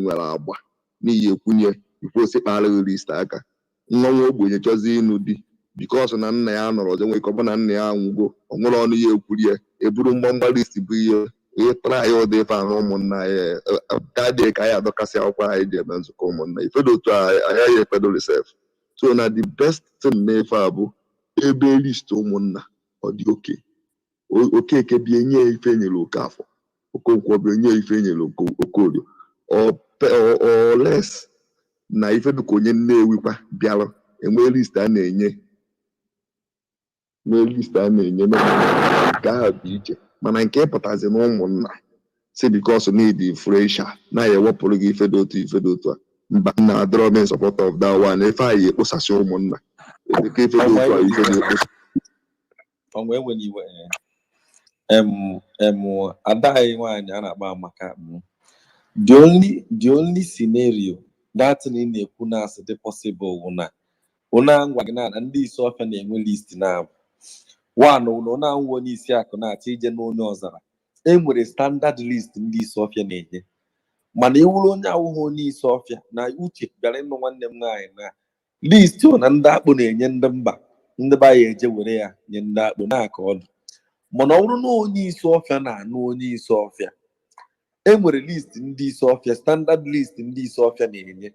Nwere agba n'ihi ekwunye ikwu osi kpara gị list aka. Nwa nwa ogbenye chọzi ịnụ di, because na nna ya nọrọ ọzọ, nwere ike ọ bụ na nna ya anwụgo, ọ nwere ọnụ ya ekwuri ya, eburu mgbamgba list bụ ihe ịtara ya ụdị ife ahụ. Ụmụnna ya ka dị ka anyị adọkasị akwụkwọ anyị ji eme nzukọ ụmụnna, ife dị otu a anyị ya ekpedori sef. So na the best thing n'efe a bụ ebe list ụmụnna ọ dị oke. Okeke bịa nye ife enyere Okafọ, Okonkwo bịa nye ife enyere Okorie, or less na ife dịka onye Nnewi kwa bịara, enwee list a na-enye, nwee list a na-enye. Nke ahụ dị iche, mana nke ịpụtazi na ụmụnna si because need influential na ya ewepụrụ gị ife dị otu, ife dị otu a, mba, nna, adọrọ m in support of that one. Ife anyị ekposasị ụmụnna ka ife dị otu a, ife dị ekposa. Ọnwa enwere iwe em em ada anyị nwaanyị a na-akpọ Amaka. The only scenario that thing ị na-ekwu na asị dị possible wụ na ụna ngwa gị na ndị isi ọfịa na-enwe list na one wụ na ụna anwụ onye isi akụ na-achọ ije n'onye ọzara, e nwere standard list ndị isi ọfịa na-enye. Mana ewuru onye awụghị onye isi ọfịa na uche bịara ịnụ nwanne m nwaanyị, na list na ndị akpụ na-enye ndị mba, ndị be ya eje were ya nye ndị akpụ na-aka ọdụ. Mana ọ bụrụ na onye isi ọfịa na-anụ onye isi ọfịa, e nwere list ndị isi ọfịa, standard list ndị isi ọfịa na-enye.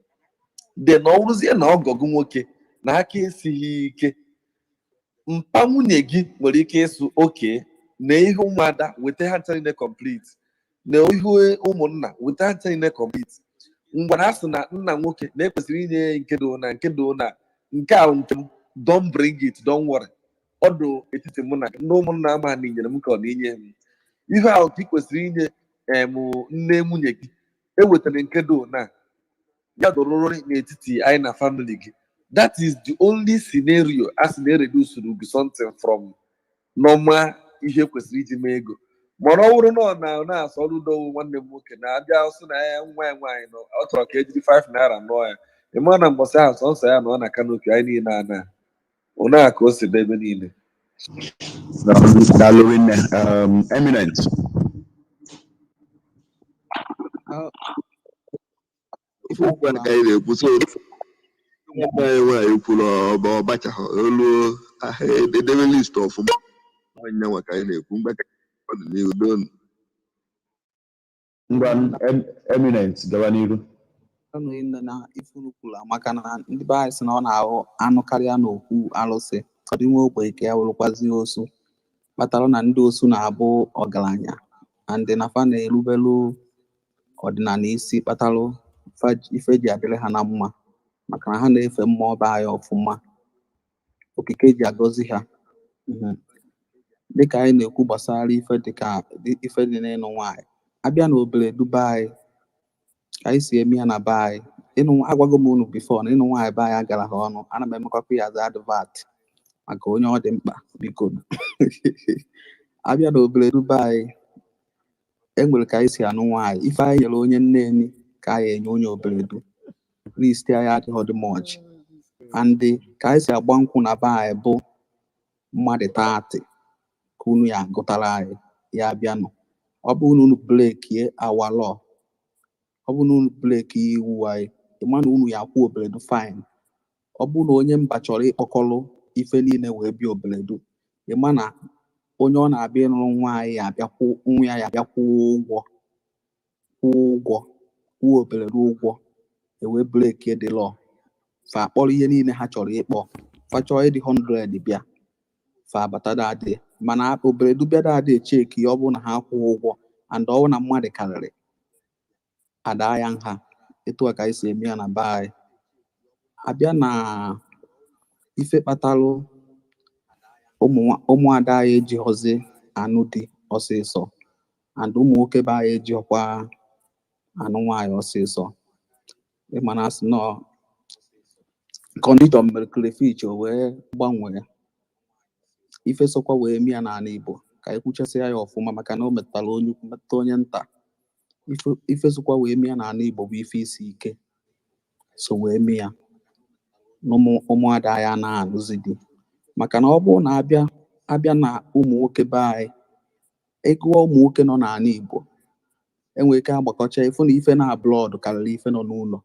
De na ọ bụrụzie na ọgọgụ nwoke na aka esighị ike, mpa nwunye gị nwere ike ịsụ oke na ihe ụmụada weta ha ncha niile complete, na ihe ụmụnna weta ha ncha niile complete. Ngwa, na asị na nna nwoke na ekwesịrị inye ya nke do na nke do na nke a, nke m, don't bring it, don't worry, ọdụ etiti mụ na ndị ụmụnna ama na inyere m ka ọ na-inye m ihe ahụ ka ị kwesịrị inye em nne nwunye gị, ewetara nke do na ya dọrọrọ n'etiti anyị na family gị. That is the only scenario a sị na ereduce gị something from normal ihe kwesịrị iji mee ego. Mana ọ bụrụ na ọ na na-asọ ọrụ udo, nwanne m nwoke na-abịa sị na ya nwa ya nwaanyị nọ, ọ chọrọ ka ejiri 5 naira nụọ ya, ị ma na mbọsị ahụ sọnsọ ya nọ na canopy anyị niile ana ụna ka o si dị ebe niile. Daalụ rinne, Eminent. Ife okwu a ka anyị na-ekwu. So nwanne anyị nwaanyị kwuru ọba ọbachaghị olu ahụ edebe list ọfụma. Onye nwa ka anyị na-ekwu mgbe ọ dị n'ihu donu. Ngwa, Eminent, gawa n'iru. Ọnụ nne na ifuru kwuru maka na ndị be anyị sị na ọ na-ahụ anụ karịa n'okwu alụsị, ọ dị nwa ogbenye ka ya wụrụkwazi osu kpatara na ndị osu na-abụ ọgaranya and na fa na-erubelu ọdịnala isi, kpatalụ ife ji adịrị ha na mma, maka na ha na-efe mmụọ be anyị ọfụma, okike ji agọzi ha. Dịka anyị na-ekwu gbasara ife dịka ife dị n'ịnụ nwaanyị, abịa na obere duba anyị ka anyị si eme ya na be anyị, ịnụ, agwago m unu before na ịnụ nwaanyị be anyị agara ha ọnụ. Ana m emekwakwa ya as advert maka onye ọ dị mkpa, biko. Abịa na obere duba anyị, enwere ka anyị si anụ nwaanyị. Ife anyị nyere onye nneni ka anyị enye onye oberedu. List anyị adịghị dị much, and ka anyị si agba nkwụ na be anyị bụ mmadụ 30 ka unu ya agụtara anyị ya bịanụ. Ọ bụrụ na unu breakie our law, ọ bụrụ na unu breakie iwu anyị, ịma na unu ya akwụ oberedu fine. Ọ bụrụ na onye mba chọrọ ịkpọkọrọ ife niile wee bịa oberedu, ịma na onye ọ na-abịa ịnụrụ nwa anyị ya abịa kwụ nwa ya, ya abịa kwụọ ụgwọ, kwụọ ụgwọ, kwụọ oberedu ụgwọ, ewee breakie the law. Fa akpọrọ ihe niile ha chọrọ ịkpọ, fa chọọ ịdị 100 bịa, fa abata dadị. Mana oberedu bịa dadị echeki ya, ọ bụrụ na ha akwụghị ụgwọ and ọ bụrụ na mmadụ karịrị ada ya nha. Etu a ka anyị si eme ya na be anyị. Abịa na ife kpatalụ ụmụada anyị ejighọzi anụ di ọsịsọ and ụmụ nwoke be anyị ejighọkwa anụ nwaanyị ọsịsọ, ịma na asị nọ condition mere crayfish o wee gbanwee ife sokwa wee mịa n'ala Igbo. Ka anyị kwuchasịa ya ọfụma, maka na o metụtara onye ukwu, metụta onye nta. Ife sokwa wee mịa n'ala Igbo bụ ife isi ike so wee mịa na ụmụada anyị anaghị anụzi di, maka na ọ bụrụ na abịa na ụmụ nwoke be anyị, ego ụmụ nwoke nọ n'ala Igbo Enwere ike agbakọcha, ịfụ na ife na abroad karịrị ife nọ n'ụlọ,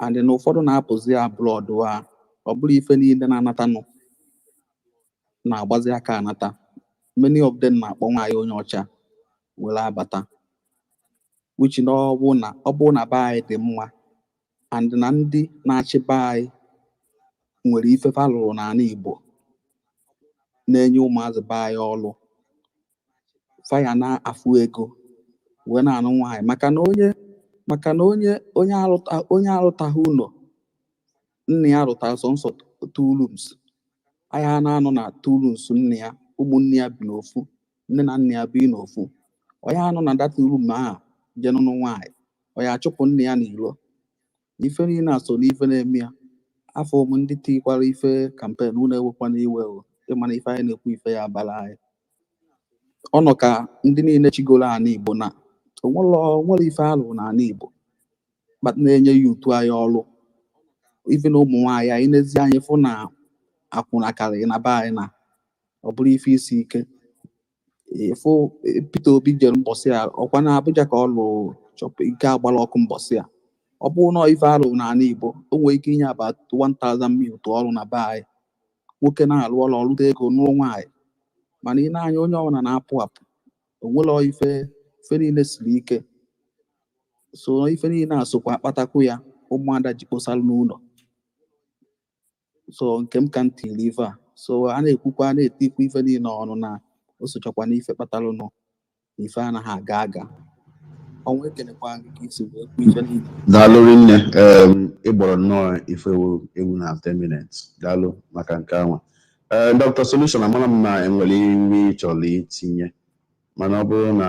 and na ụfọdụ na-apụzi abroad a, ọ bụrụ ife niile na-anatanụ na-agbazi aka anata. Many of them na-akpọ nwaanyị onye ọcha were abata, which na ọ bụ na be anyị dị mma and na ndị na-achị be anyị nwere ife fa lụrụ n'ala Igbo na-enye ụmụazị be anyị ọrụ, faya na-afụ ego wee na-anụ nwaanyị, maka na onye alụta, onye alụtaghị ụlọ nna ya rụtara sọnsọ two rooms, anyị na-anọ na two rooms nna ya, ụmụnne ya bi n'ofu, nne na nna ya bi n'ofu, onye anọ na that room ahụ je nụnụ nwaanyị, ọ ya achụpụ nne ya n'ilo. Ife niile a so n'ife na-eme ya. Afọ m ndị tikwara ife campaign, unu ewekwana iwe o, ịma na ife anyị na-ekwu, ife ya abala anyị. Ọ nọ ka ndị niile chigoro ala Igbo na onwere ife alụ n'ala Igbo na-enye ya utu anyị ọrụ, even ụmụ nwaanyị anyị n'ezi anyị fụ na akwụna karịrị na be anyị, na ọ bụrụ ife isi ike. Ịfụ Peter Obi jere mbọsị a, ọkwa na Abuja ka ọ lụrụ chọpụ ike agbara ọkụ mbọsị a. Ọ bụrụ na ife alụ n'ala Igbo, o nwere ike inye about 1000 youth ọrụ na be anyị, nwoke na-alụ ọrụ, ọrụta ego, nụọ nwaanyị. Mana ị na-anya, onye ọbụla na-apụ apụ, onwere ife, ife niile siri ike. So ife niile a sokwa akpatakwu ya, ụmụada ji kposalụ n'ụlọ. So nke m ka m tiri ife a, so a na-ekwukwa, na-etikwa ife niile ọnụ na o sochakwa n'ife kpatalụnụ na ife anaghị aga aga. Ọnwa, ekelekwa gị ka isi wee kwuo ife niile. Daalụ rinne. Ị gbọrọ nnọọ ife ewu ewu na 10 minutes. Daalụ maka nke ahụ. Ee, Dr. Solution, amara m na enwere iwe ị chọrọ itinye, mana ọ bụrụ na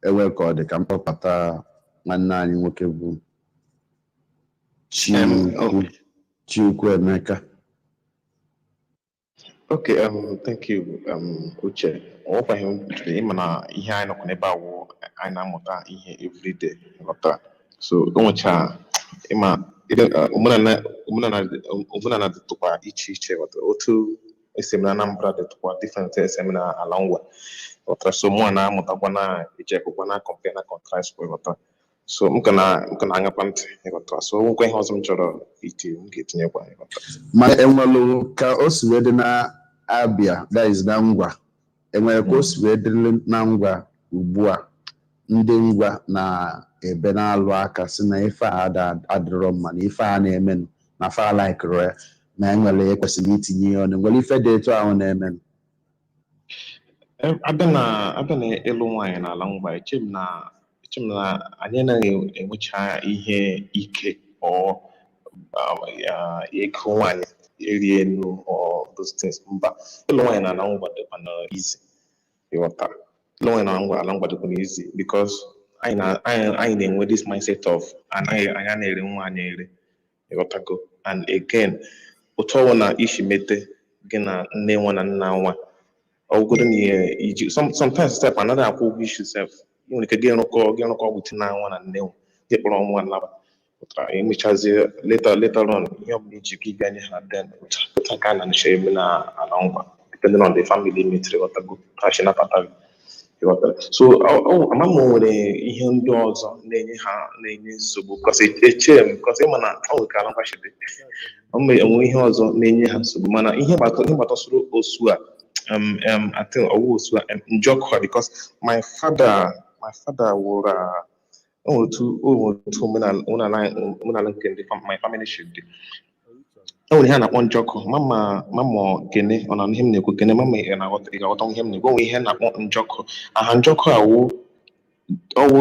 ewe ka ọ dị ka mkpọkọta nwanne anyị nwoke bụ Chiukwu Chiukwu Emeka. Okay, thank you, Uche. Ọkwa ihe m kwuchiri, ịma na ihe anyị nọkwa n'ebe a wụ anyị na-amụta ihe everyday, ghọtara? So, o nwecha, ịma, omenala dịtụkwa iche iche, ghọtara? Otu esi eme na Anambra dịtụkwa different esi eme na ala Ngwa, ghọtara? So, mụ na-amụtakwa na echekwa na compare na contrast, ghọtara? So, m ka na-aṅakwa ntị, ghọtara? So, o nwekwa ihe ọzọ m chọrọ iti, m ga-etinyekwa, ghọtara? Mana enwelụ ka o si wee dị na Abia, that is na Ngwa, enwere ka o si wee dị na Ngwa ugbu a, ndị Ngwa na-ebe na-alụ aka si na ife a adịrọ mma, na ife a na-emenụ na fa laikụrụ ya, na enwere ekwesịrị itinye ya ọnụ, nwere ife dị etu ahụ na-emenụ? Abịa na ịlụ nwaanyị n'ala Ngwa, eche m na anyị anaghị enwecha ihe ike or ego nwaanyị eri elu or those things. Mba, ịlụ nwaanyị n'ala Ngwa dịkwa na easy, ịghọta? Ịlụ nwaanyị n'ala Ngwa, ala Ngwa dịkwa na easy because anyị na-enwe this mindset of anaghị anyị na-ere nwa anyị ere, ịghọtago? And again, otu ọwụ na isi mete gị na nne nwa na nna nwa, ọgụgụdụ na ihe iji sometimes step anaghị akwụ ụgwọ isi sef. Ị nwere ike gị rụkọ with nna nwa na nne nwa, gị kpọrọ nwa naba, pụtara emechazie later on, ihe ọbụla iji gị bịa nye ha. Then otu ka a na-anụcha eme na ala Ngwa, depending on the family metere, ghọtago, ha si nabata gị, ịghọtara? So ama m o nwere ihe ndị ọzọ na-enye ha na-enye nsogbu, because eche m, because ịma na ọ nwere ka ala Ngwa si dị, ọ ma enwe ihe ọzọ na-enye ha nsogbu. Mana ihe gbatasịrị osu a, I think ọwụ osu a, njọkụ a, because my father wụrụ o nwere otu omenala nke ndị my family should dị. E nwere ihe a na-akpọ njọkụ. Mama kene ọ na ihe m na-ekwu, kene mama, ị na-aghọta, ị ga-aghọta ihe m na-ekwu. O nwere ihe a na-akpọ njọkụ. Aha njọkụ a wụ ọwụ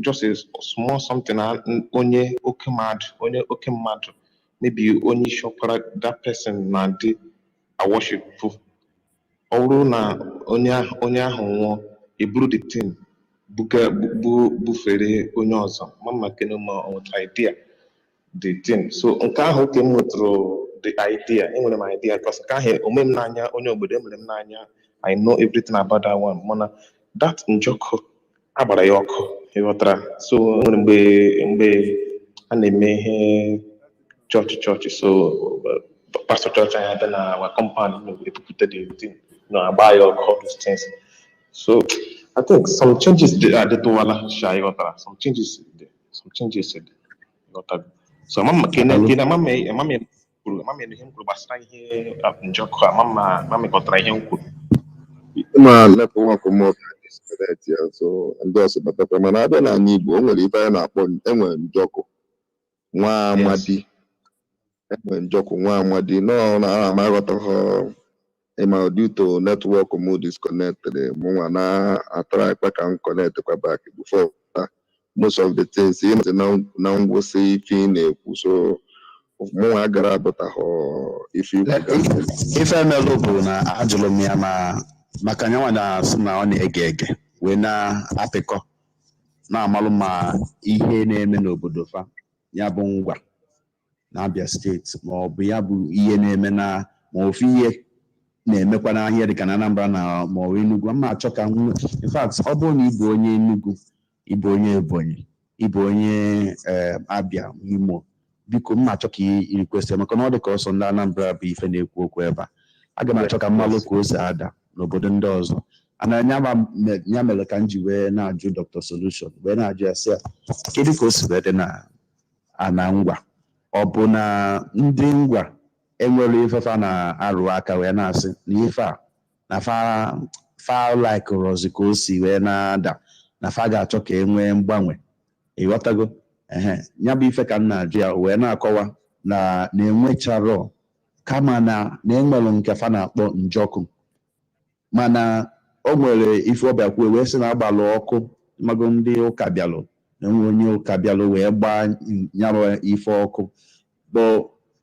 just a small something na onye oke mmadụ, maybe onye isi ọkpara, that person na-adị a-worship. Ọ bụrụ na onye ahụ nwụọ, eburu the thing buga bufere onye ọzọ. Mama kene, ma ọ nwetara idea the thing. So nke ahụ ka m nwetara the idea, enwere m idea, because nke ahụ ome m n'anya onye obodo emere m n'anya. I know everything about that one. Mana that njọkụ agbara ya ọkụ, ịghọtara? So o nwere mgbe a na-eme ihe chọọchị, so pastor chọọchị anyị abịa na our compound, ebupụta the thing, agba ya ọkụ, all those things. So I think some changes dị adịtụwala sha, ịghọtara? Some changes dị, some changes dị, ịghọtara? So ama m kene. Daalụ. Kene ama m kwuru, ama m ihe m kwuru gbasara ihe njọkụ, ama m ghọtara ihe m kwuru. Ma network m disconnect ya, so ndị ọzọ batakwa. Mana abịa n'ala Igbo, o nwere ife anyị na-akpọ, enwere njọkụ nwa amadi, enwere njọkụ nwa amadi nọ na ama aghọtaghọ. Ịma, due to network m disconnected, mụnwa na-atara ekpe ka m connect kwa back before most of the things ị nọzi na ngwụsị ife ị na-ekwu, so mụnwa agara abụtaghọ ife ikwu gasịrị. Ife emelụ bụ na ajụrụ m ya ma maka nyanwa na-asị na ọ na-ege ege wee na-apịkọ na-amalụ ma ihe na-eme n'obodo fa, ya bụ Ngwa na Abia Steeti, ma ọ bụ ya bụ ihe na-eme na ma ofu ihe na-emekwa n'ahịa dịka na Anambra na ma ọ bụ Enugu. Ma achọ ka m, in fact, ọ bụrụ na ị bụ onye Enugu, ị bụ onye Ebonyi, ị bụ onye Abia, Imo, biko m achọ ka ị request, maka na ọ dị ka ọsọ ndị Anambra bụ ife na-ekwu okwu ebe a. Aga m achọ ka mmalụ ka o si ada n'obodo ndị ọzọ. Ana ya mere ka m ji wee na-ajụ Dr. Solution, wee na-ajụ ya sị ya kedu ka o si wee dị na ana Ngwa? Ọ bụ na ndị Ngwa enwere ife fa na-arụ aka wee na-asị na ife a na fa fa laikụrọzi ka o si wee na-ada, na fa ga-achọ ka e nwee mgbanwe, ịghọtago? Ehe, ya bụ ife ka m na-ajụ ya, wee na-akọwa na na-enwecharọ, kama na enwere nke fa na-akpọ njọkụ. Mana o nwere ife ọbịa kwuo wee sị na agbalụ ọkụ mago ndị ụka bịalụ, na enwe onye ụka bịalụ wee gbaa nyawa ife ọkụ, bụ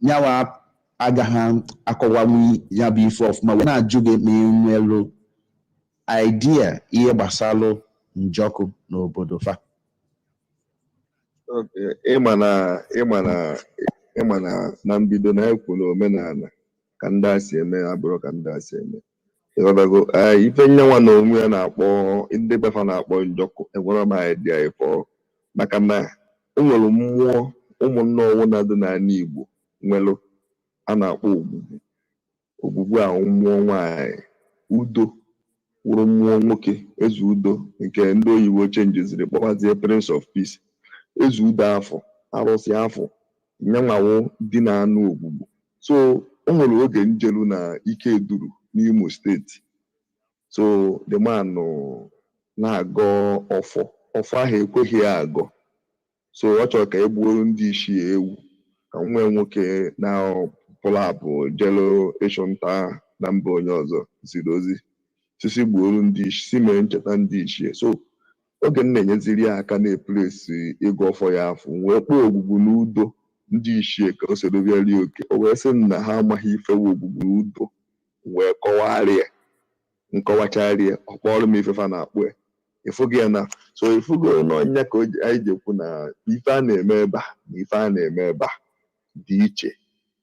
nyawa agaghị akọwanwu ya bụ ife ọfụma. Wee na-ajụ gị ma ị nwelụ idea ihe gbasalụ njọkụ n'obodo fa. Okay, ịma na na mbido na ekwu na omenala ka ndị a si eme abụrụ ka ndị a si eme, ịghọtago? Ee, ife nyanwa na onwe ya na-akpọ, ndị befa na-akpọ njọkụ, enwere m idea ife ọ, maka na enwere mmụọ ụmụnne ọwụna dị n'ala Igbo nwelụ a na-akpọ ogbugbu. Ogbugbu ahụ mmụọ nwanyị, udo wụrụ mmụọ nwoke, eze udo, nke ndị oyibo chenjiziri kpọbazie Prince of Peace. Eze udo afọ arụsị afọ nyanwawo dị na anụ ogbugbu. So o nwere oge njelu na ike duru n'Imo Steeti, so the man na-agọ ọfọ, ọfọ ahụ ekweghị ya agọ, so ọ chọrọ ka e gbuoro ndị ichie ewu, ka nwa ya nwoke na pụrụ apụ jelu ịchụ nta na mba onye ọzọ ziri ozi sisi gbuoro ndị si mee ncheta ndị ichie. So oge m na-enyeziri ya aka na-epuresi ịgụ ọfọ ya afọ, wee kpọọ ogbugbu n'udo ndị ichie ka o soro bịa rie oke, o wee sị m na ha amaghị ifewe ogbugbu n'udo. Wee kọwarịa, nkọwacharịa, ọ kpọrọ m ifefa na-akpụ ya, ịfụgo ya na so ịfụgo n'ọnya ka anyị ji ekwu na ife a na-eme ebe a na ife a na-eme ebe a dị iche,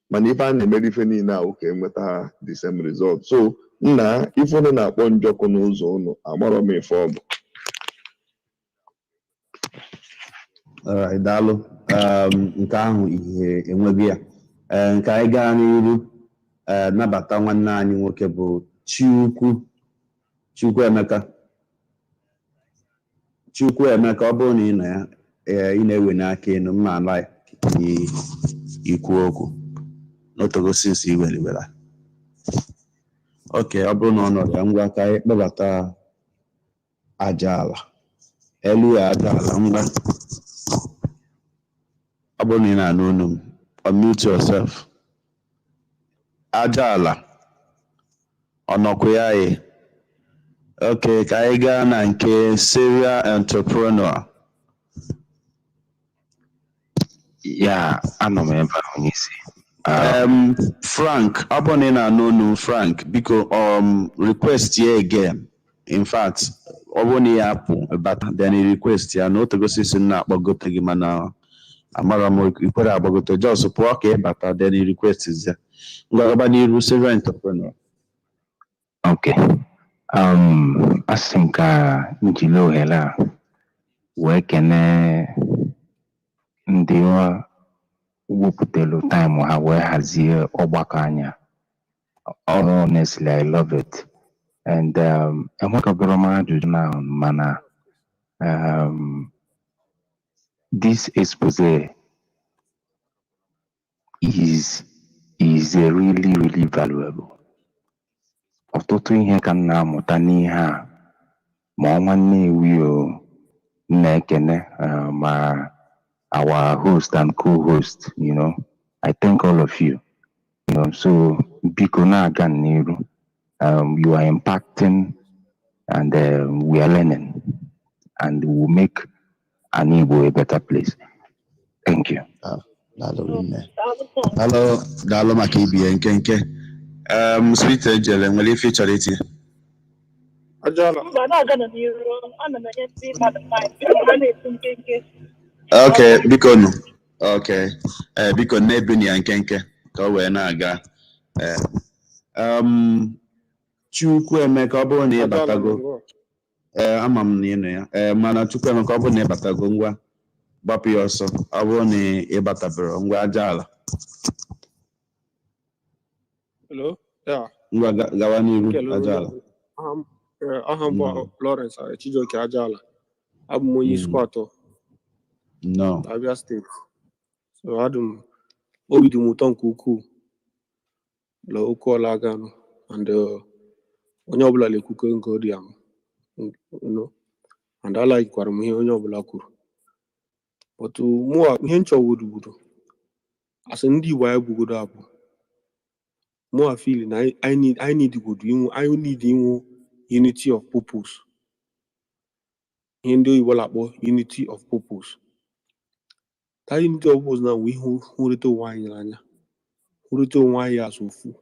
mana ife a na-emere ife niile ahụ ka enweta the same result. So nna, ife unu na-akpọ njọkụ n'ụzọ unu, amarọ m ife ọ bụ. Alright, daalụ. Nke ahụ ihe enweghị ya. Ee, nke anyị gaa n'iru, ee, nabata nwanne anyị nwoke bụ Chiukwu Chukwuemeka. Chukwuemeka, ọ bụrụ na ị nọ ya, ee, ị na-ewe n'aka elu mma ala ikwu okwu n'otogo since iweliwela. Oke, ọ bụrụ na ọ nọrọ ya, ngwa, ka anyị kpọbata aja ala elu ya, aja ala. Ngwa, ọ bụrụ na ị na-anụ olu m, unmute yourself. Aja ala, ọ nọkwa ya? Ye, ok, ka anyị gaa na nke serial entrepreneur. Ya, anọ m ebe ahụ n'isi. Frank, ọ bụrụ na ị na-anụ olu m, Frank, biko, request ya again. In fact, ọ bụrụ na ya apụ bata, then ị request ya na otogosi si m na-akpọgote gị, mana amara m ikwere agbagote. Just pụọ ka ị bata, then ị request ya. Ngwa, gaba n'iru, serial entrepreneur. Ok. Asị m ka m jiri ohere a wee kene ndị wepụtelu time ha wee hazie ọgbakọ anya ọrụ. Honestly, I love it. And enwekọbara m ajụjụ now, mana this expose is really, really valuable. Ọtụtụ ihe ka m na-amụta n'ihe a, ma ọnwa Nnewi o m na-ekene ma our host and co-host. I thank all of you. So biko na-aga n'iru. You are impacting and we are learning and we will make an Igbo a better place. Thank you. Daalụ rinne. Daalụ, daalụ maka ibie nkenke. Sweet Angel, enwere ife ị chọrọ itinye? Ajala. Mba, na-aga nọ n'iru, ana m enye ndị mmadụ mic, ha na-etu nkenke. Ok, biko nụ. Ok, ee, biko na-ebini ya nkenke ka o wee na-aga. Ee, Chukwuemeka, ọ bụrụ na ị Ajala batago. Ngwa. Ee, ama m na ị nọ ya. Ee, mana Chukwuemeka, ọ bụrụ na ị batago, ngwa, gbapụ ya ọsọ. Ọ bụrụ na ị batabere, ngwa, aja ala. Hello. Yeah. Ngwa, gawa n'iru. Ekele Aja onye ala. ọbụla. Aha m bụ Lawrence Chijioke Ajala. Abụ m onye Isuikwuato, No. Abia Steeti. So adị m obi dị m ụtọ nke ukwuu la okwu ọla aganụ and onye ọbụla na-ekwukwe nke ọ dị ya and alaghịkwara m ihe onye ọbụla kwuru. But mụa, ihe m chọwodugburu asị ndị Igbo anyị bụgodo abụ, mụa feel na anyị need inwe unity of purpose, ihe ndị oyibo na-akpọ unity of purpose. That unity of purpose na wụ ihe hụrịta onwe anyị n'anya, hụrịta onwe anyị as ofu.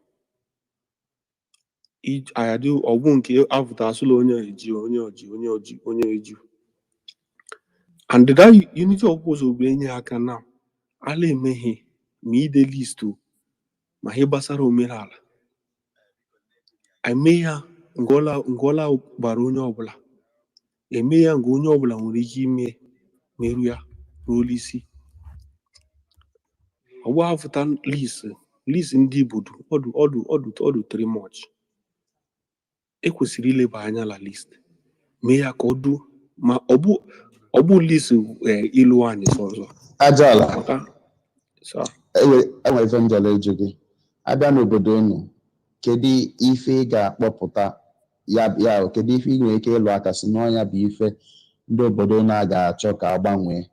Anyị adị ọgbụ nke afụta asụla onye eji onye oji onye oji onye eji, and that unity of purpose bụ enye aka na ala emeghe ma ide list o, ma ihe gbasara omenala eme ya nke ọla gbara onye ọbụla, eme ya nke onye ọbụla nwere ike ime meru ya ruo isi ọgbọ afụta list ndị Igbo du ọdụ ọdụ ọdụ ọdụ too much. Ekwesịrị ileba anya la list, mee ya ka ọ du ma ọ bụ list ịlụ anyị sọzọ. Aja ala. Maka sa. Enwere ife m chọrọ ịjụ gị. Abịa n'obodo unu, kedu ife ị ga-akpọpụta ya, kedu ife ị nwere ike ịlụ aka si n'ọnya bụ ife ndị obodo unu a ga-achọ ka a gbanwee,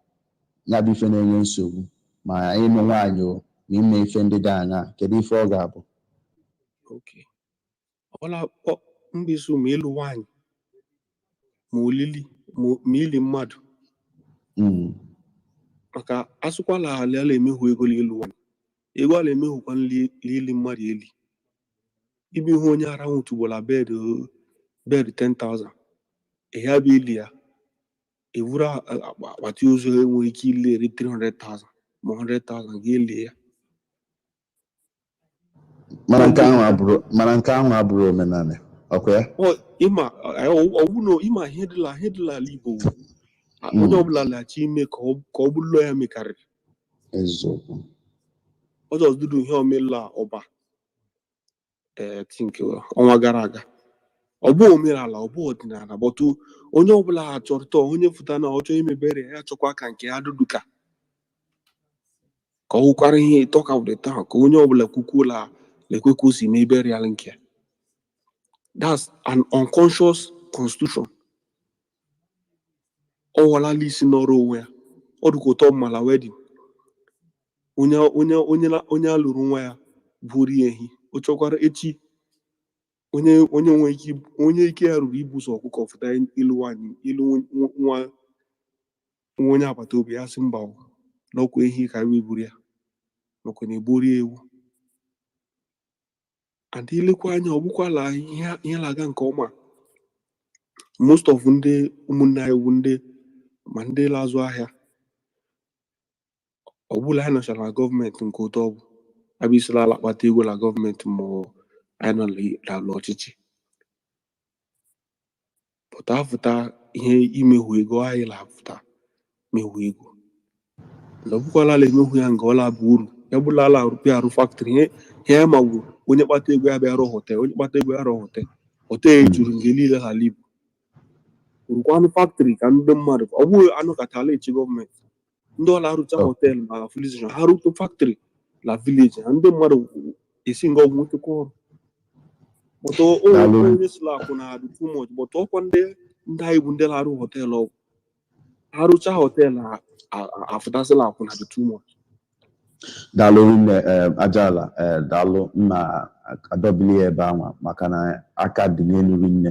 ya bụ ife na-enye nsogbu, ma ịnụ nwaanyị o, ma ime ife ndị dị aṅaa, kedu ife ọ ga-abụ? Okay, ọla mbisu, ma ịlụ nwaanyị, ma olili, ma ili mmadụ. Maka asụkwala ala ala emehu ego n'ịlụ nwaanyị, ego ala emehukwa n'ili mmadụ eli. Ibi hụ onye ara nwụtụgbola bed 10,000 ya bụ ili ya, evuru akpati ozu enwere ike ile eri 300,000 ma 100,000 ga-elie ya. Mana nke ahụ abụrụ omenala, ọkwa ya? Ọ ịma ọ bụ na ịma ihe dịla ala Igbo wụ, onye ọbụla na-achọ ime ka ọ bụrụ ya mekarịrị. Eziokwu. Ọzọ dudu ihe omela ọba ee think ọnwa gara aga, ọ bụ omenala, ọ bụ ọdịnala, but onye ọbụla chọrọta onye fụta na ọ chọọ imebere ya, chọkwa ka nke ya dudu ka ọ hụkwara ihe talk of the town, ka onye ọbụla kwukwuola lekwe ka o si mee burial nke ya. That's an unconscious constitution. Ọ ghọlala isi n'ọrụ onwe ya. Ọ dịka ụtọ mmala wedding, onye alụrụ nwa ya buru ya ehi, ọ chọkwara echi onye nwe ike onye ike ya ruru ibuso ọkụkọ fụta ịlụ nwaanyị, ịlụ nwa nwa onye agbata obi ya, sị mba o, n'ọkwa ehi ka wee buru ya, nakwa na eburu ya ewu. And ilekwa anya, ọ bụkwala ihe na-aga nke ọma. Most of ndị ụmụnne anyị bụ ndị ma ndị na-azụ ahịa ọ bụla anyị nọchara na gọọmenti nke ụtọ bụ abịsịla ala kpata ego na gọọmenti, ma ọ anyị nọ n'ala ọchịchị pụta afụta ihe imehu ego anyị na-apụta mehu ego na ọ bụkwala ala emehu ya nke ọla bụ uru ya bụla ala bịa arụ factory. Ihe ya ma bụ onye kpata ego ya bịa rụọ hotel, onye kpata ego ya rụọ hotel. Hotel juru nke niile n'ala Igbo. Rụkwanụ factory ka ndị mmadụ, ọ bụghị anụkatala echi gọọmenti ndị ọla arụcha hotel ma filling station, ha rụtụ factory na village ha, ndị mmadụ esi nga ọgwụ nwetakwa ọrụ. But Daalụ. Onye sịla akwụna ha dị too much, but ọkwa ndị anyị bụ ndị na-arụ hotel ọgwụ, ha rụcha hotel afụtasịla akwụna dị too much. Daalụ rinne, Ajala. Daalụ mma adọbili ya ebe anwa maka na aka dị n'elu rinne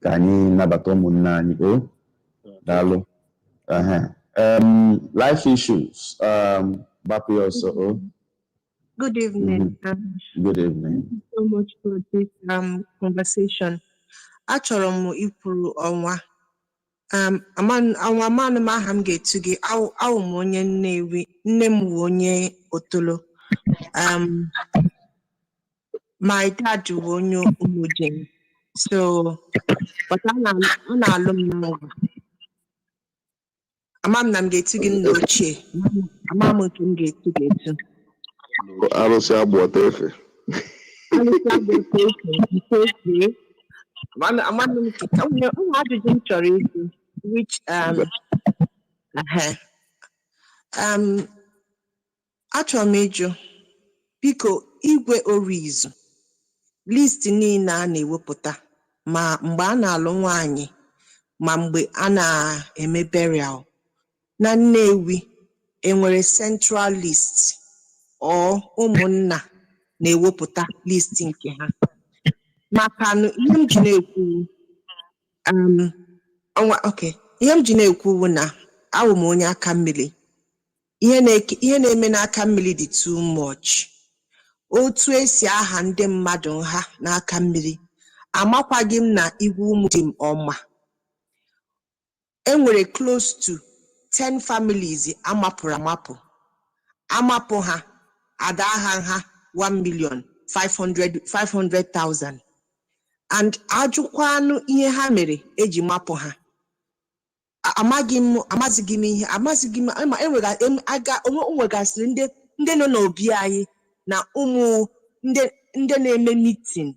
ka anyị nabata ụmụnne anyị o. Daalụ. Ehe. Life issues, gbapụ ya ọsọ o. Good evening. Good evening. Thank you so much for this conversation. Achọrọ m ikwuru ọnwa. Ọnwa amanụ m aha m ga-etu gị. Awụ m onye Nnewi. Nne m wụ onye Otolo. My dad wụ onye Umudim. So, but a na-alụ m na Ngwa. Ama m na m ga-etu gị nna ochie. Ama m nke m ga-etu gị etu. Arụsị agba ọta efe. Arụsị agba ofe efe nke efe. Amanụ m nke onwe ajụjụ m chọrọ ịjụ, which ehe. Achọrọ m ịjụ, biko, Igwe Orizu, list niile a na-ewepụta ma mgbe a na-alụ nwaanyị ma mgbe a na-eme burial na Nnewi, enwere central list or ụmụnna na-ewepụta list nke ha? Maka na ihe m ji na-ekwu ọnwa, okay, ihe m ji na-ekwu bụ na awụ m onye aka mmiri. Ihe na-eke, ihe na-eme n'aka mmiri dị too much. Otu esi aha ndị mmadụ nha n'aka mmiri, amakwaghị m na Igwe Ụmụdim ọma enwere close to 10 families amapụrụ amapụ, amapụ ha, ada ha nha 1 million 500 500,000, and ajụkwanụ ihe ha mere eji mapụ ha. Amaghị m, amazighị m ihe, amazighị m ama enwega aga onwe o nwegasịrị ndị nọ n'obi anyị na ụmụ ndị na-eme meeting.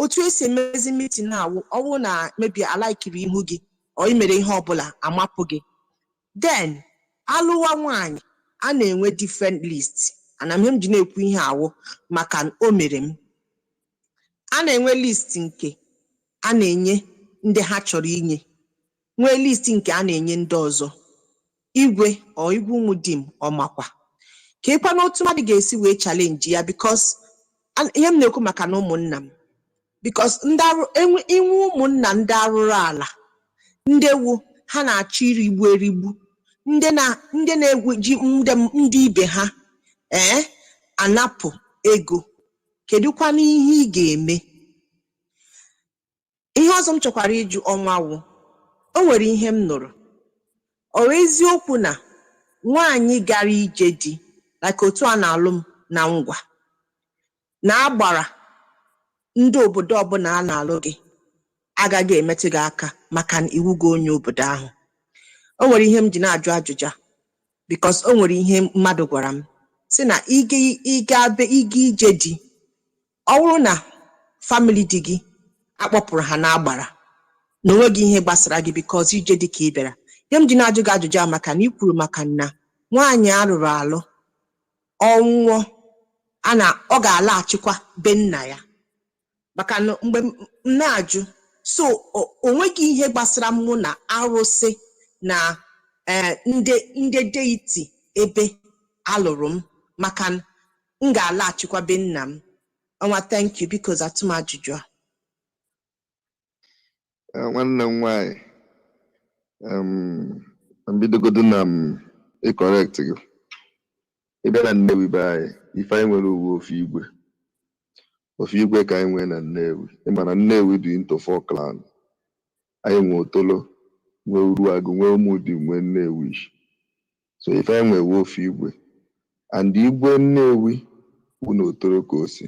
Otu esi emezi meeting awụ ọwụ na maybe alaikiri ihu gị ọ i mere ihe ọbụla, amapụ gị. Then alụwa nwaanyị, a na-enwe different list. Ana m ihe m ji na-ekwu ihe awụ maka o mere m, a na-enwe list nke a na-enye ndị ha chọrọ inye, nwee list nke a na-enye ndị ọzọ. Igwe ọ Igwe Ụmụdim ọmakwa ka ịkwa n'otu mmadụ ga-esi wee challenge ya, because ihe m na-ekwu maka na ụmụnna m, because ndị arụ enwe inwe ụmụnna ndị arụrụ ala, ndị wu ha na-achọ irigbu erigbu, ndị na ndị na-egwu ji ndị ibe ha ee anapụ ego, kedụkwanụ ihe ị ga-eme? Ihe ọzọ m chọkwara ịjụ ọnwa wụ, o nwere ihe m nụrụ, ọ wụ eziokwu na nwaanyị gara ije di, like otu a na-alụ m na Ngwa, na agbara ndị obodo ọbụla a na-alụ gị agaghị emetụ gị aka maka na iwu gị onye obodo ahụ? O nwere ihe m ji na-ajụ ajụjụ a, because o nwere ihe mmadụ gwara m sị na ịga ịga be ịga ije di, ọ bụrụ na family di gị akpọpụrụ ha n'agbara, na onweghị ihe gbasara gị, because ije dị ka ị bịara. Ihe m ji na-ajụ gị ajụjụ a maka na i kwuru maka na nwaanyị alụrụ alụ ọnwụọ, a na ọ ga-alaghachikwa be nna ya, maka na mgbe m na-ajụ so o nweghị ihe gbasara mụ na arụsị na ndị deity ebe alụrụ m, maka na m ga-alaghachikwa be nna m. Ọnwa, thank you. Biko zatụ m ajụjụ a. Nwanne m nwanyị, mbidogodo na m ịcorrect gị. Ị bịa na Nnewi be anyị, ife anyị nwere uwe ofu igwe, ofu igwe ka anyị nwee na Nnewi. Ịma na Nnewi dị into four clan. Anyị nwe Otolo, nwee Uruagụ, nwee Ụmụdim, nwee Nnewi. So ife anyị nwee uwe ofu igwe, and igwe Nnewi bụ na Otolo ka o si.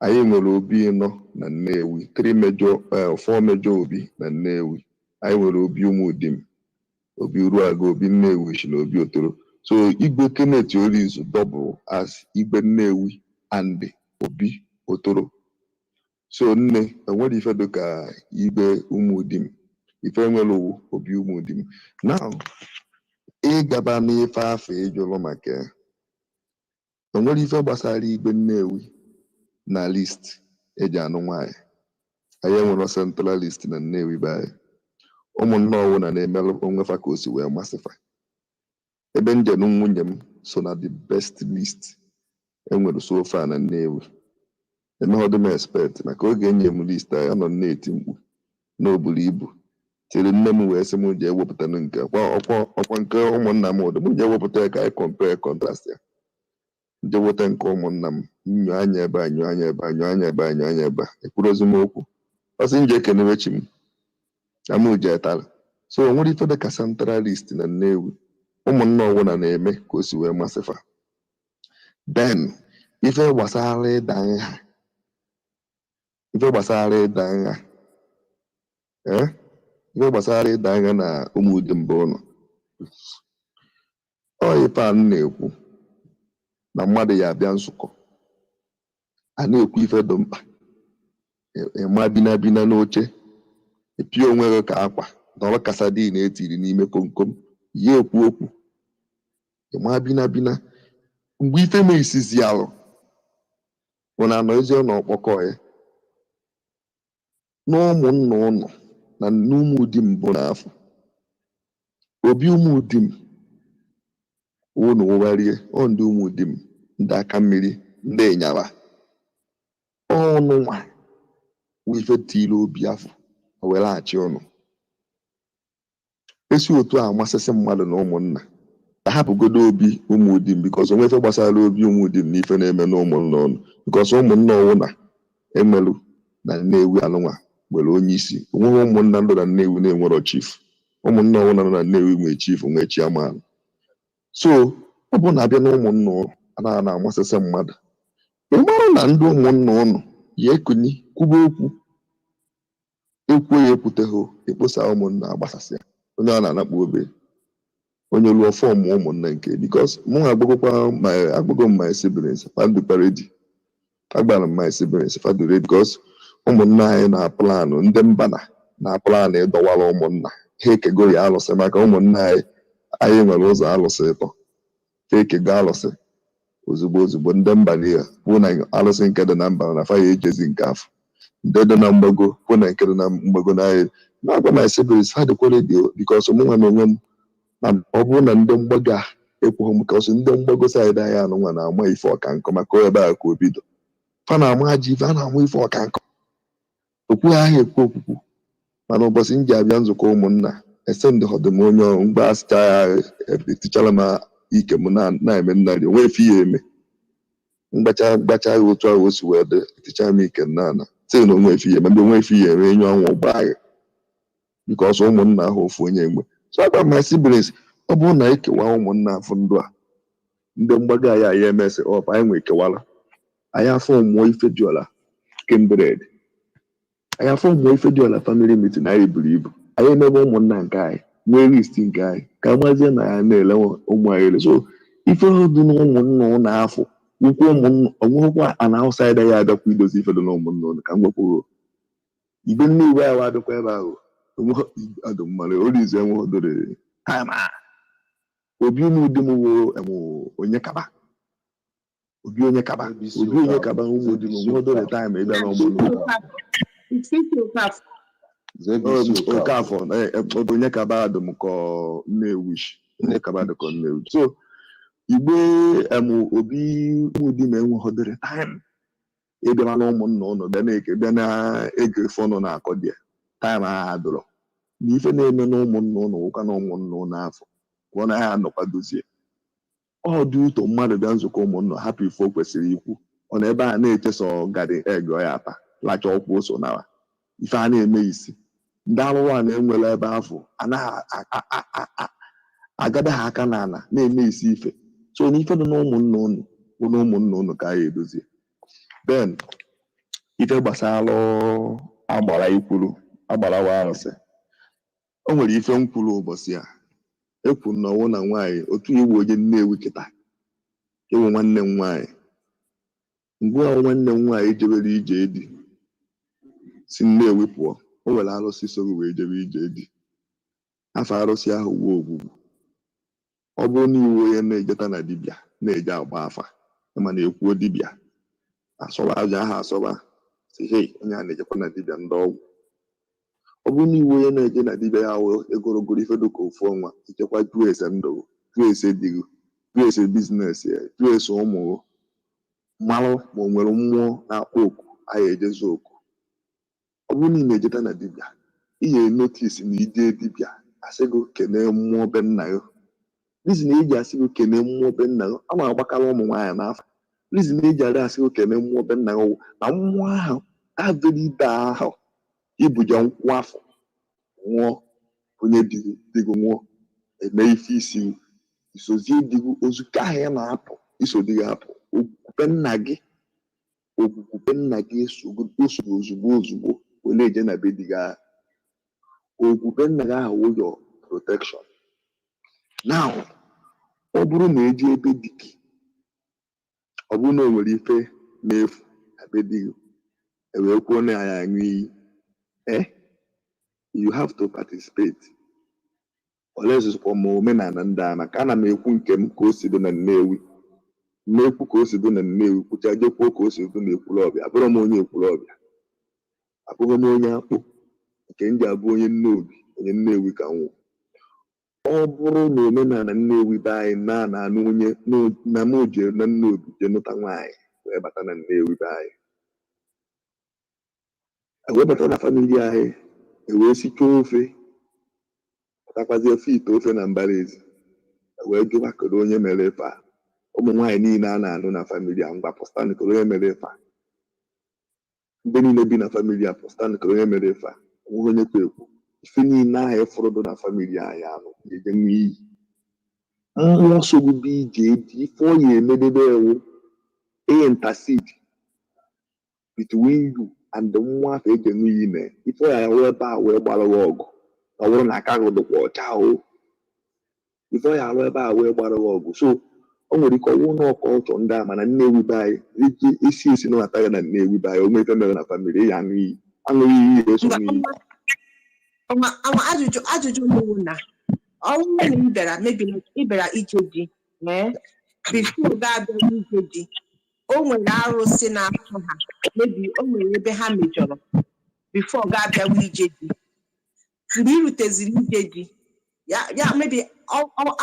Anyị nwere obi ịnọ na Nnewi, three major, four major obi na Nnewi. Anyị nwere obi Ụmụdim, obi Uruagụ, obi Nnewi na obi Otolo. So Igwe Kenneth Orizu double as Igwe Nnewi and obi Otolo. So nne, enwere ife dịka ibe ụmụdim, ife nwere owu obi ụmụdim. Now, ịgaba n'ife afọ ịjụrụ maka ya, enwere ife gbasara igwe Nnewi na list eji anụ nwaanyị. Anyị enwero central list na Nnewi be anyị. Ụmụnne ọwụna na-emelụ onwe fa ka o si wee masịfa. Ebe njem nwunye m so na the best list enwere so far na Nnewi. Emeghọdụ m expect maka oge enye m list a, anọ m na-eti mkpu na o buru ibu, tiri nne m wee sị m jee wepụtanụ nke ọkwa ọkwa ọkwa nke ụmụnna m ụdị m jee wepụta ya ka anyị compare contrast ya. Nje weta nke ụmụnna m, nyo anya ebe a, nyo anya ebe a, nyo anya ebe a, nyo anya ebe a, ekwurozi m okwu. Ọ sị nje ekenewe chi m na m jee tara. So o nwere ife dịka central list na Nnewi. Ụmụnna ọbụla na-eme ka o si wee masịfa. Then ife gbasara ịda nha, ife gbasara ịda nha, ife gbasara ịda nha na ụmụdim bụ ụlọ ọ, ife a m na-ekwu na mmadụ ya abịa nzukọ a na-ekwu ife dị mkpa, ịma bina bina n'oche, epie onwe gị ka akwa nọrọ ka sardine etiri n'ime komkom ya ekwu okwu. Ịma bina bina mgbe ife ma isizi alụ bụ na anọ ezi na ọkpọkọ ya na ụmụnna ụnụ na n'ụmụdim mbụ n'afọ obi ụmụdim unu wụgharie ọ, ndị ụmụdim, ndị aka mmiri, ndị ịnyala ọnụ nwa wụ ife tiri obi afọ o were achị ụnụ. Esi otu a amasịsị mmadụ na ụmụnna ka hapụgodo obi ụmụdim, because onwe ife gbasara obi ụmụdim na ife na-eme na ụmụnna ụnụ, because ụmụnna ọwụna enwelu na Nnewi alụnwa nwere onye isi. Onweghị ụmụnna ndụ na Nnewi na-enwero chief. Ụmụnna ọwụna nọ na Nnewi nwee chief, nwee chairman. So ọ bụ na abịa na ụmụnna ụnụ anaghị na-amasịsị mmadụ, ị mara na ndị ụmụnna ụnụ ya ekuni kwube okwu, ekwuo ya ekwuteghị, ekposa ụmụnna agbasasịa, onye a na-anakpu obe, onye lụọ form ụmụnna nke, because mụ agbagokwa my agbago m my siblings fa ready. Agbara m my siblings fa dị ready, because ụmụnna anyị na plan, ndị mbana na plan ịdọwara ụmụnna ha ekego ya alụsị maka ụmụnna anyị. Anyị nwere ụzọ alụsị ịtọ. Ha ekego alụsị ozugbo ozugbo. Ndị mba ya kwuo na alụsị nke dị na mba na fa ya ejezi nke afọ. Ndị dị na mgbago kwuo na nke dị na mgbago na anyị na-agwa my siblings ha dịkwa ready, because mụ nwa na onwe m na ọ bụrụ na ndị mgbago a ekwughị m ka ọsọ ndị mgbago side anyị anụnwa na-ama ife ọka nkụ maka ebe a ka o bido. Fa na-ama ajọ ife, a na-ama ife ọka nkụ okwu ahụ ekwu okwukwu. Mana ụbọchị m ji abịa nzukọ ụmụnna, esendị họdụ m onye ọrụ mgbe asịcha ya etichara m ike m na-eme nnarị onwe efe ya eme mgbacha mgbacha ya otu ahụ o si wee dị, etichara m ike nna sị na onwe efe ya eme ndị onwe efe ya eme enye ọnwụ gbaa ya, because ụmụnna ahụ ofu onye enwe. So agwa my siblings, ọ bụrụ na ekewa ụmụnna afọ ndụ a, ndị mgbago anyị anyị emesị ọp anyị nwe kewara anyị afọ mụọ Ifediola kindred, anyị afọ mụọ Ifediola family meeting. Anyị buru ibu, anyị emebe ụmụnna nke anyị nwee list nke anyị ka amazie na ya na-ele ụmụ anyị ele. So ife dị na ụmụnna ụnụ afọ ukwu ụmụnna onwekwa an outsider ya abịakwa idozi ife dị na ụmụnna ụnụ. Ka m gwakwuo igwe Nnewi anyị abịakwa ebe ahụ adụ mmanụ orizu enweghị time a. Obi ụmụ di m wo emu onye kaba obi onye kaba obi onye kaba ụmụ di m onweghị time ịbịa na ụmụnna. Okafọ obi onye kaba adụ m ka Nnewi onye kaba dị ka Nnewi. So igbe emu obi ụmụ di m enweghị time ịbịa na ụmụnna ụnụ bịa na-eke bịa na-ege ife ụnụ na-akọ dị time ahụ adụrọ na ife na-eme na ụmụnna ụnụ nwụkwa na ụmụnna ụnụ afọ ka ọ na ya anọkwa dozie. Ọ dị ụtọ mmadụ bịa nzukọ ụmụnna hapụ ife o kwesịrị ikwu, ọ na ebe a na-echesọ garden egg ọ ya ata lacha ọkwụ so na ife a na-eme isi ndị arụrụ a na-enwere ebe afọ anaghị agada ha aka n'ala na-eme isi ife. So na ife dị na ụmụnna ụnụ bụ na ụmụnna ụnụ ka anyị edozie. Then ife gbasara agbara ikwuru agbara wa arụsị, o nwere ife m kwuru ụbọchị a ekwu na ọwụ na nwaanyị otu iwu onye Nnewi kịta ịwụ nwanne m nwaanyị ngwa ahụ nwanne m nwaanyị jebere ije edi. Si Nnewi pụọ, o nwere arụsị soro wee jebe ije di. Afọ arụsị ahụ wuo ogbugbu. Ọ bụrụ na iwu onye na-ejeta na dibịa na-eje agba afa, ma na-ekwuo dibịa asọba aja ahụ asọba, si hei, onye a na-ejekwa na dibịa ndị ọgwụ. Ọ bụrụ na iwu onye na-eje na dibịa ya wụ egorogoro ife dịka ofu ọnwa, ichekwa jụọ ese ndụ, jụọ ese di gị, jụọ ese business ya, jụọ ese ụmụ gị, malụ ma o nwere mmụọ na-akpọ oku anyị ejezu oku. Ọ bụrụ na ị na-ejeta na dibịa, ị ga-enotice na ije dibịa, asị gị kenee mmụọ be nna gị. Reason eji asị gị kenee mmụọ be nna gị, a na-agbakarị ụmụ nwaanyị n'afọ. Reason eji adị asị gị kenee mmụọ be nna gị wụ na mmụọ ahụ adịrị ahụ ibuja nkwụ afọ nwụọ, onye di gị, di gị nwụọ, eme ife isi gị, isozie di gị ozuko ahụ ị na-apụ, iso di gị apụ, okwukwe nna gị, okwukwe nna gị esogbu osogbu ozugbo ozugbo wee eje na be di gị ahụ. Okwukwe nna gị ahụ wụ your protection. Now, ọ bụrụ na eji ebe di gị, ọ bụrụ na o nwere ife na-efu na be di gị, e wee kwuo na ya aṅụ iyi, you have to participate. Olezikwa ma omenala ndị a, maka ana m ekwu nke m ka o si dị na Nnewi, na-ekwu ka o si dị na Nnewi, kwucha jekwuo ka o si dị na Ekwulọbịa. Abụrụ m onye Ekwulọbịa, abụghị m onye Akpụ, nke m ji abụ onye Nnobi, onye Nnewi ka m nwụ. Ọ bụrụ na omenala Nnewi be anyị na na-anụ onye na m jere na Nnobi jee nụta nwaanyị wee bata na Nnewi be anyị, wee bata na family anyị, ewee sichaa ofe, pụtakwazie ofe ite ofe na mbara ezi, wee jụwa kedu onye mere ife a. Ụmụ nwaanyị niile a na-anụ na family a, ngwa pụstanụ, kedu onye mere ife a? Ndị niile bi na family a, pụstanụ, kedu onye mere ife a? Onweghị onye kwe ekwu. Ife niile ahụ ịfụrụ dị na family anyị anụ ga-eje ṅụọ iyi. Mmụọ sogbu ije dị ife ọ ya emedebe ewu intercede between you and the mmụọ ahụ eji ṅụ iyi mee ife ọ ya wee ebe a wee gbara gị ọgụ. Ọ bụrụ na aka gị dịkwa ọcha o, ife ọ ya arụ ebe a wee gbara gị ọgụ. So o nwere ike ọwụ na ọkọ ndị a, mana Nnewi be anyị iji isi esi nabata ya na Nnewi be anyị, onwe ife mere na family ya, aṅụ iyi, aṅụ iyi ya eso Ngwa, ṅụ iyi. Ọnwa ọnwa, ajụjụ m wụ na ọ bụrụ na ị bịara, maybe like ị bịara ije di, before ga-abịa ije di, o nwere arụsị na-achụ ha, maybe o nwere ebe ha mejọrọ before ga-abịawa ije di. Mgbe ị ruteziri ije di ya, ya maybe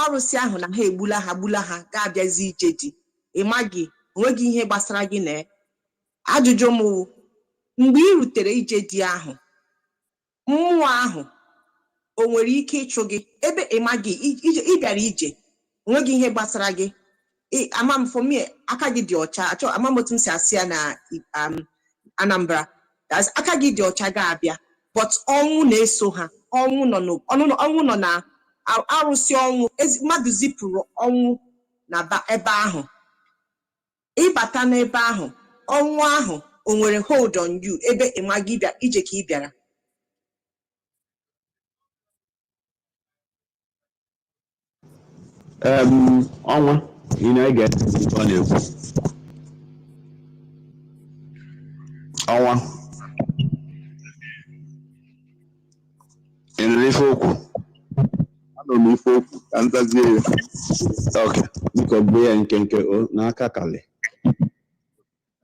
arụsị ahụ na ha egbula ha, gbula ha, ga-abịazi ije di, ị maghị, onweghị ihe gbasara gị na ya. Ajụjụ m wụ, mgbe ị rutere ije di ahụ, mmụọ ahụ o nwere ike ịchụ gị ebe ị maghị ije ị bịara ije, onweghị ihe gbasara gị? Ama m, for me, aka gị dị ọcha. Achọ ama m otu m si asị ya na Anambra. That's aka gị dị ọcha ga-abịa, but ọnwụ na-eso ha. Ọnwụ nọ ọnwụ nọ na arụsị ọnwụ mmadụ zipụrụ ọnwụ na ebe ahụ. Ịbata n'ebe ahụ, ọnwụ ahụ o nwere hold on you ebe ị maghị ịbịa ije ka ị bịara? Ọnwa, ị na-ege ntị n'ife ọ na-ekwu? Ọnwa, ị nụrụ ife okwu? Anọ m ife okwu ka m zazie ya. Ok, biko gbuo ya nkenke o n'aka kalị.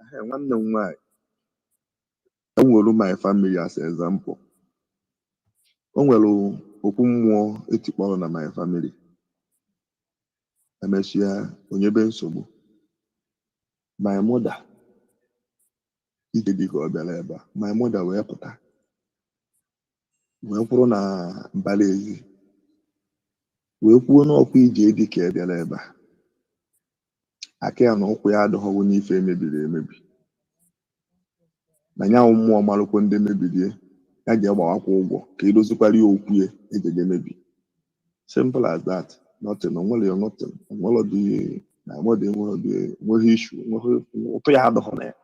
Ehe, nwanne m nwaanyị, enwere my family as example. O nwere okwu mmụọ etikpọrọ na my family, emesịa onyebe nsogbu. My mother ije dị ka ọ bịara ebe a, my mother wee pụta wee kwụrụ na mbara ezi wee kwuo n'ọkwa ije dị ka ị bịara ebe a, aka ya na ụkwụ ya adịghọwo n'ife emebiri emebi, na nyanwụ mmụọ marụkwo ndị mebirie ya ji agbawakwa ụgwọ ka edozikwara ya okwu ya ejeje mebi. Simple as that. Nothing, onwere ya, nothing, onwere dị na enwere, enwere dị, enweghị issue, enweghị ụtụ ya adịghị na ya,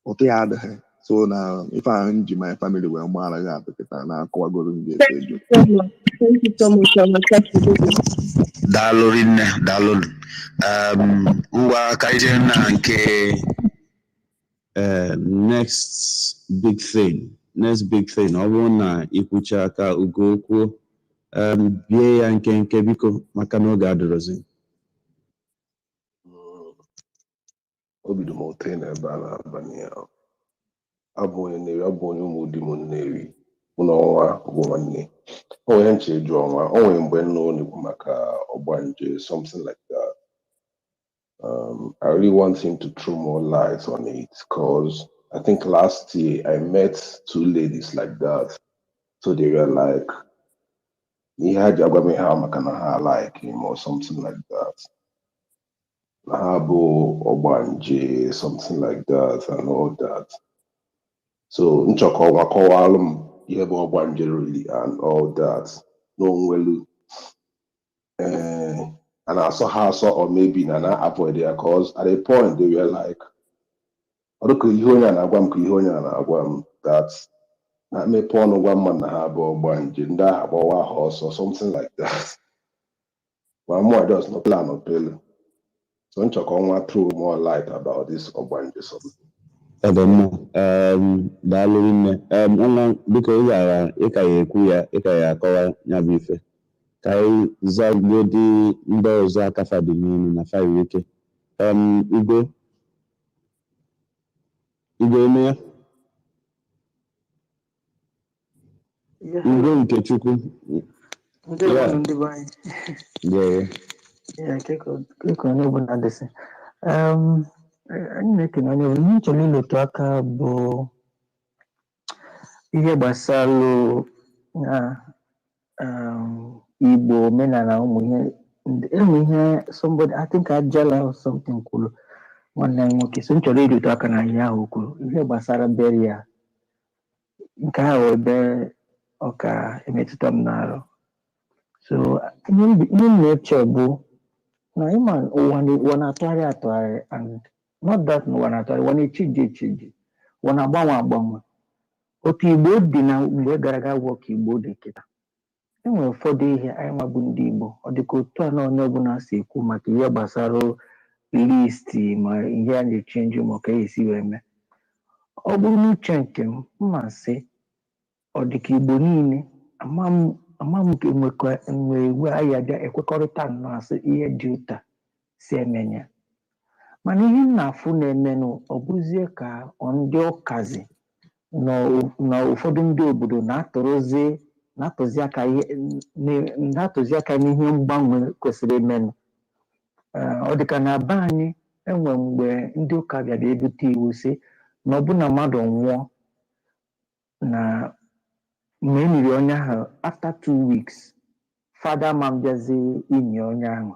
ụtụ ya adịghị. So na ife ahụ m ji my family wee maara gị atụ kịta na-akọwagoro m gị etu Thank eju. you so much. Thank you so much, Ọma. Thank you. Daalụ rinne, daalụ. Ngwa, ka anyị jee na nke Next big thing, next big thing. Ọ bụrụ na ikwucha ka Ugo kwuo, bie ya nkenke biko, maka na oge adịrọzi. Obi dị m ụtọ ị nọ ebe a n'abalị a. Abụ onye Nnewi, abụ onye ụmụ di m Nnewi. Mụ na Ọnwa bụ nwanne. O nwere nche ịjụ Ọnwa. O nwere mgbe nnụ na-ekwu maka ọgbanje, something like that. I really want him to throw more light on it because I think last year I met two ladies like that. So they were like, ihe ha ji agwa m ihe a maka na ha like him or something like that. Na ha bụ ọgbanje, something like that and all that. So nchọkọ ọnwa kọwalụ m ihe bụ ọgbanje really and all that. No nwelu and I saw ha asọ or maybe na avoid ya, cause at a point they were like, ọ dịka ihe onye a na-agwa m ka ihe onye a na-agwa m that na mmepe ọnụ gwa mmadụ na ha bụ ọgbanje, ndị ahụ agbawa ha ọsọ, something like that. Ma mụ just no plan opelu. So nchọkọ ọnwa throw more light about this ọgbanje something. Ọ dị mma. Daalụ nne. Ọnwa, biko, ị gara ịka ya ekwu ya, ịka ya akọwa ya bụ ife ka anyị zagodi ndị ọzọ akafa dị n'elu na fa ike. Ugo, Ugo eme ya. Yeah, Ugo hello. Nkechukwu. Ndewo Ya. Ndị be anyị. Ndewo. Ya keko onye ọbụla dịsị. Um, anyị na-ekene onye ọbụla. Ihe m chọrọ iletu aka bụ ihe gbasara na Igbo omenala, ụmụ ihe enwe ihe somebody, I think Ajala or something, kwuru, nwanne anyị nwoke. So m chọrọ iletu aka na ihe ahụ o kwuru, ihe gbasara burial. Nke ahụ ebe ọ ka emetụta m n'arụ. So ihe m na-eche bụ na ịma ụwa na-atụgharị atụgharị, and not that na ụwa na-atụgharị, ụwa na-echange echange, ụwa na-agbanwe agbanwe. Otu Igbo dị na mgbe gara aga gwọ ka Igbo dị kịta. E nwere ụfọdụ ihe anyị nwa bụ ndị Igbo, ọ dịka otu a na onye ọbụla si ekwu maka ihe gbasara list, ma ihe a na-echange, ma ka esi wee mee. Ọ bụrụ n'uche nke m, mma sị ọ dịka Igbo niile ama m ka enwekọ enwe iwu anyị abịa ekwekọrịta nnọọ asị ihe dị ụta si emenya. Mana ihe m na-afụ na-emenụ, ọ bụzie ka ọ ndị ụkazi na ụfọdụ ndị obodo na-atụrụzi na-atụzi aka ihe na-atụzi aka n'ihe mgbanwe kwesịrị imenụ. Ọ dịka na be anyị, enwe mgbe ndị ụka bịara ebute iwu si na ọbụna mmadụ nwụọ na mgbe e niri onye ahụ, after 2 weeks, fada ma mbịazi inyi onye ahụ.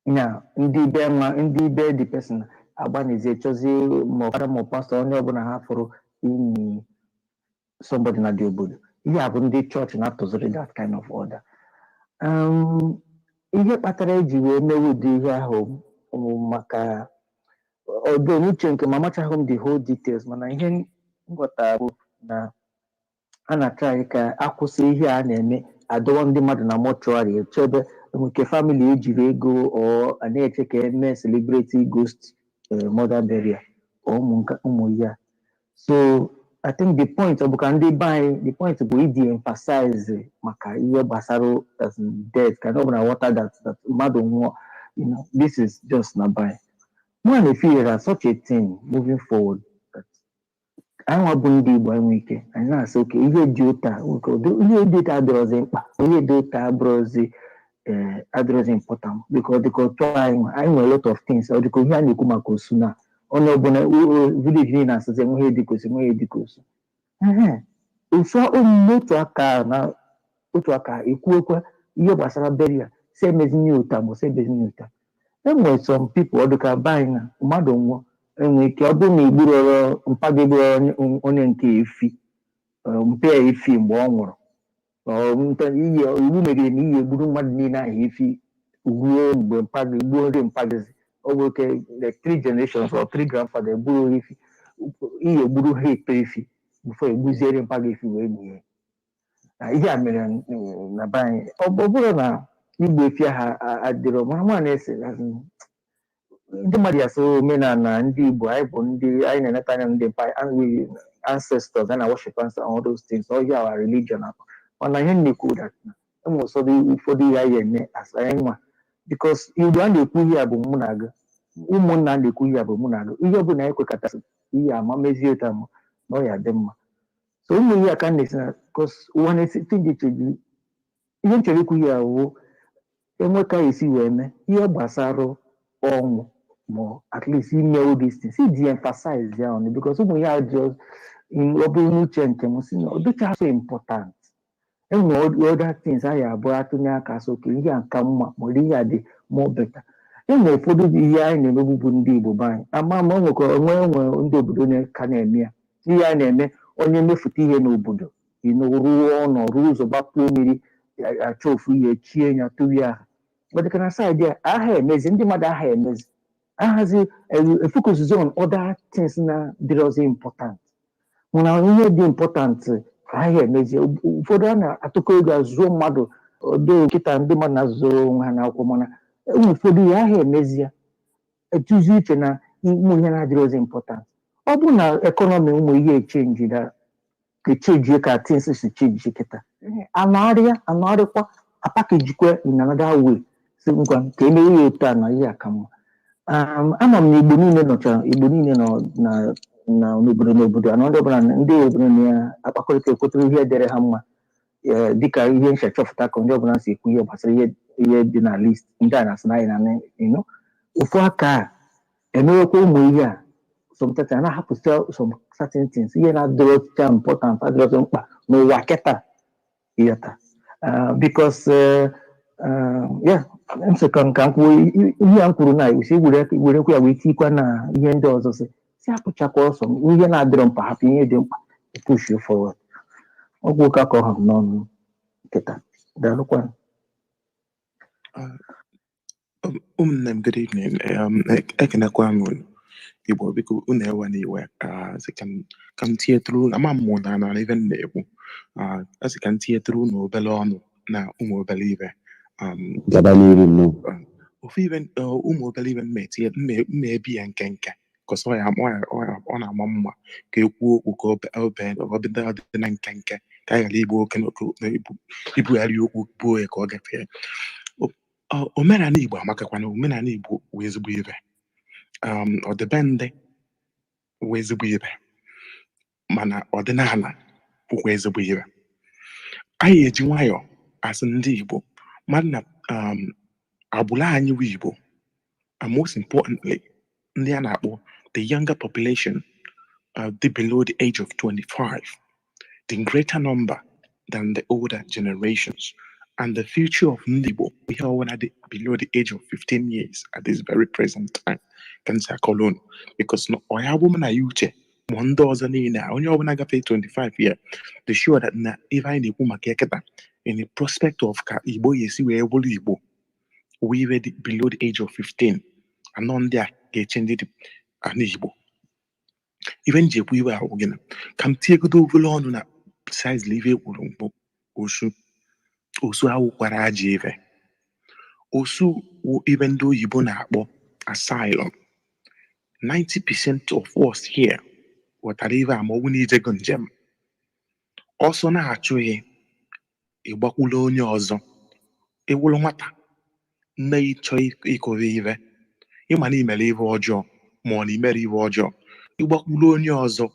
Nya ndị be nwa, ndị be the person agbanizie chọzie ma fada ma pastọ, onye ọbụla ha fụrụ inyi somebody na dị obodo. Ihe a bụ ndị chọọchị na-atụziri that kind of order. Ihe kpatara eji wee mewe ụdị ihe ahụ bụ maka ọdụ n'uche nke ma amachaghị m the whole details, mana ihe m ghọtara bụ na a na-atry ka akwụsị ihe a na-eme, adọwa ndị mmadụ na mortuary echebe nke family ejiri ego ọ a na-eche ka eme celebrate ghost mother burial or ụmụ ihe a. So I think the point ọ bụ ka ndị be anyị, the point bụ ịdị emphasize maka ihe gbasara, as in, death, ka ndị ọbụla ghọta that mmadụ nwụọ, this is just na be anyị. Mụ na-efeel that such a thing moving forward, that anyị nwa bụ ndị Igbo enwe ike anyị na-asị oke ihe dị ụta ihe dị ụta adịrọzi mkpa, ihe dị ụta abụrụzi adịrọzi important, because dịka otu anyị nwe, anyị nwere a lot of things. Ọ dịka ihe a na-ekwu maka osu na onye ọbụla village niile na-asịzi enweghị dịka osu, enweghị dịka osu. Ehe, osu omume otu aka na otu aka ekwuokwa ihe gbasara burial, si emezinye ụta ma si emezinye ụta. Enwere some people, ọ dịka be anyị na mmadụ nwụọ, enwere ike ọ bụrụ na igburọrọ mpa gị, gburu onye nke efi mpe ya efi mgbe ọ nwụrụ. Iyi iwu megide na iyi egburu mmadụ niile ahụ efi ruo mgbe mpa gị gbuo nri mpa gị. Ọ bụ oke like three generations or three grandfather egburu efi, iyi egburu ha eto efi before egbuziere mpa gị efi wee nie. Na ihe a mere na be anyị, ọ bụrụ na igbu efi ahụ adịrọ, mana nwa na-ese as in, Ndị mmadụ ya sị omenala ndị Igbo anyị bụ ndị anyị na-eneta anya ndị mpa and we ancestors and worship and all those things, all here our religion. Mana ihe m na-ekwu that na enwe ụfọdụ ihe anyị eme as anyị nwa, because Igbo a na-ekwu ihe a bụ mụ na gị, ụmụnna a na-ekwu ihe a bụ mụ na gị. Ihe ọbụla anyị kwekọtasị ihe ama mezie otu ama na ọ ya dị mma. So ụmụ ihe a ka m na-esi na because ụwa na-esi change change. Ihe m chọrọ ikwu ihe a wụ enwe ka esi wee mee ihe gbasara ọnwụ, ma at least ime all these things de-emphasize ya on it, because ụmụ ihe a just ọ bụrụ n'uche nke m si na ọ dịcha so important. Enwere other things anyị abụọ atụnye aka so ka ihe a ka mma, ma ọ ihe a dị more better. Enwere ụfọdụ ihe anyị na-emegbu bụ ndị Igbo be anyị ama ma o nwekwa onwe enwe ndị obodo ka na-eme ya. Ihe a na-eme, onye mefụta ihe n'obodo rụọ ụlọ, rụọ ụzọ, gbapuo mmiri, achọ ofu ihe chie ya, tụrụ ya aha. But na side a aha emezi ndị mmadụ aha emezi ahazi focus on other things na dịrọzi important. Mana ihe dị important aha emezi. Ụfọdụ a na-atụkọ ego azụọ mmadụ odo nkịta, ndị mmadụ na-azụ onwe ha n'akwụkwọ, mana ụmụ ụfọdụ ihe aha emezi ya etuzi uche na ụmụ ihe na-adịrọzi important. Ọ bụrụ na economy ụmụ ihe echange na echange ka things si change kịta, anọgharịa anọgharịkwa apackagekwa in another way, si ngwa ka emere ya otu a na ihe a ka mma. Ama m na Igbo niile nọcha, Igbo niile nọ na n'obodo anọ, ndị ọbụla ndị obodo na-akpakọrịta ekwetara ihe dịrị ha mma. Dịka ihe ncha chọpụta ka ndị ọbụla si ekwu ihe gbasara ihe dị na list ndị a na-asị na anyị na ofu aka a emewekwa ụmụ ihe a. Sometimes a na-ahapụsị some certain things, ihe na-adịrọcha important, adịrọcha mkpa n'ụwa kịta, ịghọta? Because yeah, m sị ka m kwuo ihe a m kwuru na isi werekwa ya wee tikwa na ihe ndị ọzọ si hapụchakwa ọsọ ihe na-adịrọ mkpa, hapụ ihe dị mkpa, push you forward. Ọgwụ ụka ka ọ ha m n'ọnụ nkịta. Daalụkwa. Ụmụnne m, good evening. Ekenekwa m unu. Igbo, biko unu ewe n'iwe. Sị ka m tinyetụrụ ama m mụ na ife m na-ekwu. Asị ka m tinyetụrụ unu obere ọnụ na ụmụ obere ibe. Gaba n'iru nnọọ. Ofu ibe, ụmụ obere ibe m etinye mma ebi ya nkenke cause ọ ya ọ na-ama mma ka ekwuo okwu ka ọ bee ọ bido dị na nkenke ka anyị ghara igbu oke na ibugharị okwu buo ya ka ọ gafee. Omenala Igbo amakakwana. Omenala Igbo wụ ezigbo ibe, ọdịbendị wụ ezigbo ibe, mana ọdịnala bụkwa ezigbo ibe. Anyị eji nwayọọ asị ndị Igbo mmadụ na agbụrụ anyị wụ Igbo, and most importantly ndị a na-akpọ the younger population, dị below the age of 25, the greater number than the older generations, and the future of ndị Igbo, ihe ọbụla dị below the age of 15 years at this very present time ka m si akọrọ unu, because na ọ ya bụ m na ya uche ma ndị ọzọ niile a, onye ọbụla gafee 25 year dị sure that na ife anyị na-ekwu maka ya kịta in the prospect of ka Igbo ga-esi wee bụrụ Igbo wụ ife dị below the age of 15 anọ. Ndị a ga-eche ndị dị ana Igbo. Ife m ji ekwu iwe ahụ gịnị ka m tinyegodo obere ọnụ na precisely ife e kwuru mbụ. Osu osu awụkwara ajọ ife. Osu wụ ife ndị oyibo na-akpọ asylum. 90% of us here ghọtara ife a. Ma ọ bụ na ijego njem ọsọ na-achụghị ịgbakwulu onye ọzọ, ịwụrụ nwata nne gị chọọ ịkụrụ ife, ịma na imere ife ọjọọ ma ọ na imere ife ọjọọ, ịgbakwulu onye ọzọ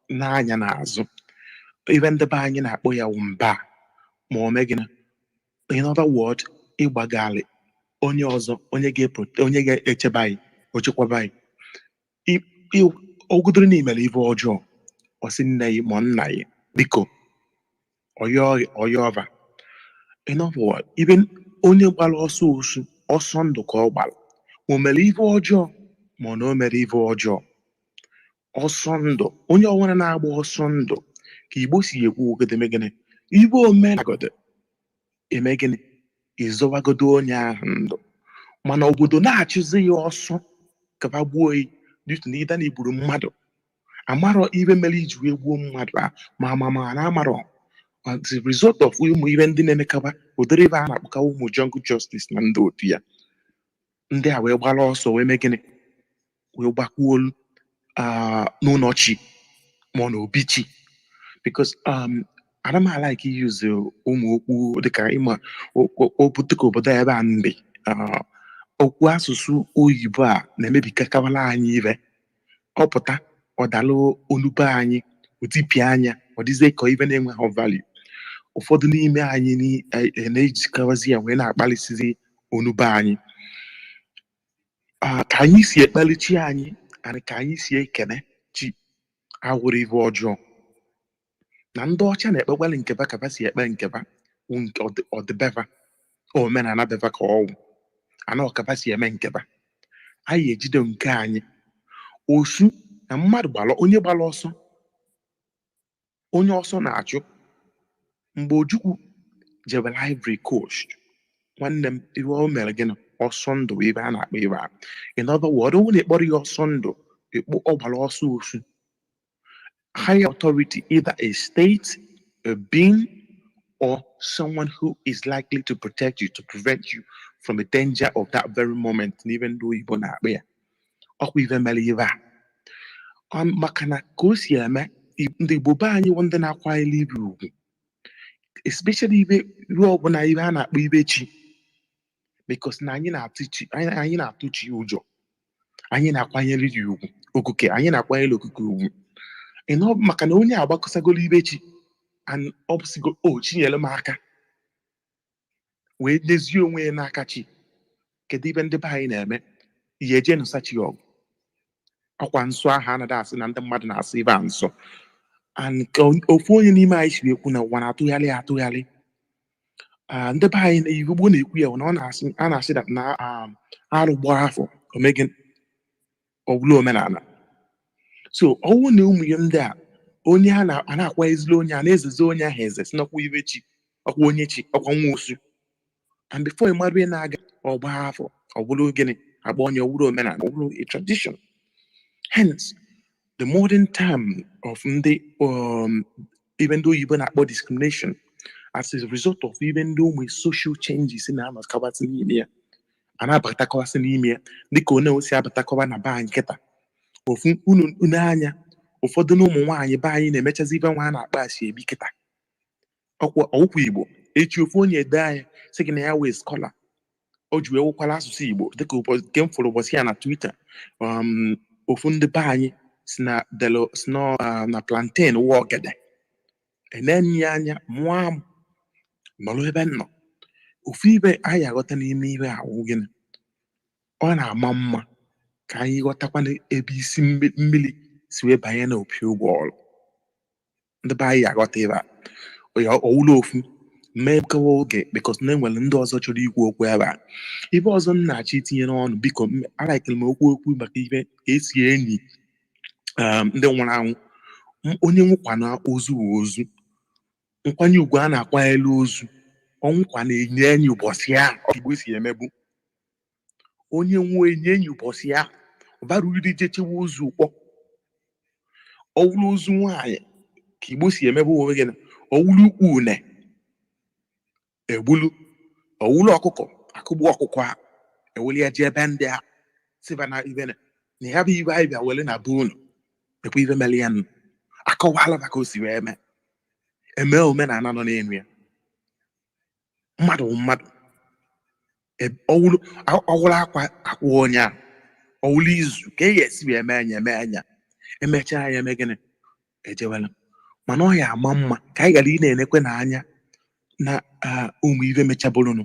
n'anya n'azụ, ife ndị be anyị na-akpọ ya wụ mba ma ọ mee gịnị. In other word, ịgbagalị onye ọzọ, onye ga-eprote, onye ga-echebe anyị, o chekwaba anyị. Ọgụdoro na imere ife ọjọọ, ọ sị nne gị ma nna gị biko ọyọ ọva. In other word, even onye gbara ọsọ osu, ọsọ ndụ ka ọ gbara. O mere ife ọjọọ ma ọ na o mere ife ọjọọ, ọsọ ndụ. Onye ọbụla na-agba ọsọ ndụ ka Igbo si ekwu ogede gịnị ife omenagodo eme gịnị ịzọwagodo onye ahụ ndụ, mana obodo na-achụzi ya ọsọ kaba gbuo ya due to na ịda na igburu mmadụ, amarọ ife mere iji wee gbuo mmadụ a ma na amarọ. The result of ụmụ ihe ndị na-emekaba ụdịrị ife a na-akpọkawa ụmụ jungle justice na ndị otu ya. Ndị a wee gbara ọsọ wee mee gịnị? Wee gbakwuo n'ụlọ chi ma ọ na obi chi, because ana m like use ụmụ okwu dịka ịma okwu dịka obodo ebe a mbe okwu asụsụ oyibo a na-emebikakawala anyị ibe. Ọ pụta, ọ dalụ olu be anyị, otipịa anya, ọ dịzie ka ibe na-enweghị value. Ụfọdụ n'ime anyị na-ejikọwazi ya wee na-akpalisizi onu be anyị. Ka anyị si ekpeli chi anyị and ka anyị si ekene chi awụrụ ife ọjọọ na ndị ọcha na-ekpekwali nkeba ka fa si ekpe nkeba wụ nke ọdịbeva omenala beva ka ọwụ ana ọkaba si eme nkeba. Anyị ejide nke anyị osu na mmadụ gbara, onye gbara ọsọ, onye ọsọ na-achụ. Mgbe Ojukwu jebere Ivory Coast, nwanne m, ihe o mere gịnị? Ọsọ ndụ bụ ebe a na-akpọ ebe a. In other words, ọ bụrụ na ịkpọrọ ya ọsọ ndụ, ịkpọ ọ gbara ọsọ osu higher authority, either a state, a being, or someone who is likely to protect you, to prevent you from the danger of that very moment. N'ibe ndị oyibo na-akpọ ya ọkwa ife mere ibe a. Maka na ka o si eme, ndị Igbo be anyị wụ ndị na-akwanyere ibe ugwu, especially ibe ruo ọbụla ibe a na-akpọ ibe chi, because na anyị na-atụ chi anyị, anyị na-atụ chi ụjọ, anyị na-akwanyere ya ugwu, okuke anyị na-akwanyere okuke ugwu. Ịnọ maka na onye agbakọsagolo ibe chi and ọ bụsigo o chinyere m aka wee lezie onwe ya n'aka chi. Kedu ibe ndị be anyị na-eme ihe eje nụsa chi ọgụ? Ọkwa nsọ ahụ anaghị asị na ndị mmadụ na-asị ibe a nsọ and ka ofu onye n'ime anyị siri ekwu na ụwa na-atụgharị atụgharị. Ndị be anyị na Igbo na-ekwu ya bụ na ọ na-asị a na-asị that na arụ gbaa afọ omegị ọbụla omenala. So ọwụ na ụmụ ihe ndị a, onye a na-akwanyezili onye a na-ezeze onye ahụ eze si n'ọkwa ibe chi, ọkwa onye chi, ọkwa nwa osu, and before ị mara ihe na-aga, ọgba afọ ọ bụrụ gịnị agba onye, ọ bụrụ omenala, ọ bụrụ a tradition. Hence the modern term of ndị ibe ndị oyibo na-akpọ discrimination as a result of ibe ndị ụmụ social changes na-anọkọbasị n'ime ya, a na-abatakọwasị n'ime ya, dịka onye osi abatakọba na be anyị kịta. Ofu unu unu anya, ụfọdụ na ụmụ nwaanyị be anyị na-emechazi ibe nwa a na-akpa asị ebi kịta, ọkwa ọwụkwa Igbo. Echi ofu onye ede anyị sị gị na ya wee scholar, o ji wee wụkwala asụsụ Igbo, dịka ụbọchị nke m fụrụ ụbọchị ya na Twitter, ofu ndị be anyị si na delo si na na plantain wụ ogede enenyi ya anya mụọ amụ nọrọ ebe m nọ. Ofu ibe anyị aghọta n'ime ihe awụ gịnị? Ọ na-ama mma ka anyị ghọtakwana ebe isi mmiri si wee banye n'opi ụgbọọrụ. Ndị be anyị aghọta ebe a ya ọwụla ofu mee kewa oge, because na enwere ndị ọzọ chọrọ ikwu okwu ebe a. Ibe ọzọ m na-achọ itinye n'ọnụ, biko, alaikere m okwu okwu maka ibe ka esi enyi ndị nwụrụ anwụ. Onye nwụkwana ozu wụ ozu, nkwanye ugwu a na-akwanyere ozu, ọnwụkwa na-enye enyi ụbọchị a Igbo si emebu. Onye nwụọ, enye enyi ụbọchị a, ọ bara uru ije chewe ozu ụkpọ. Ọwụrụ ozu nwaanyị ka Igbo si emebu onwe gị, ọwụrụ ukwu une egbulu, ọwụrụ ọkụkọ akụgbu ọkụkọ a eweli ya ji ebe ndị a siba na ibe na ya bụ ibe anyị bịa wele na be unu ekwe ibe mere ya nụ akọwala maka o si wee mee eme omenala nọ n'elu ya. Mmadụ wụ mmadụ. Ọwụrụ ọwụrụ akwa akwụ onye a ọwụrụ izu ka e ga-esi wee mee anya eme anya emechaa ya eme gịnị ejewela. Mana ọ ya ama mma ka anyị ghara ị na-enekwe n'anya na ụmụ ibe mechabụrụnụ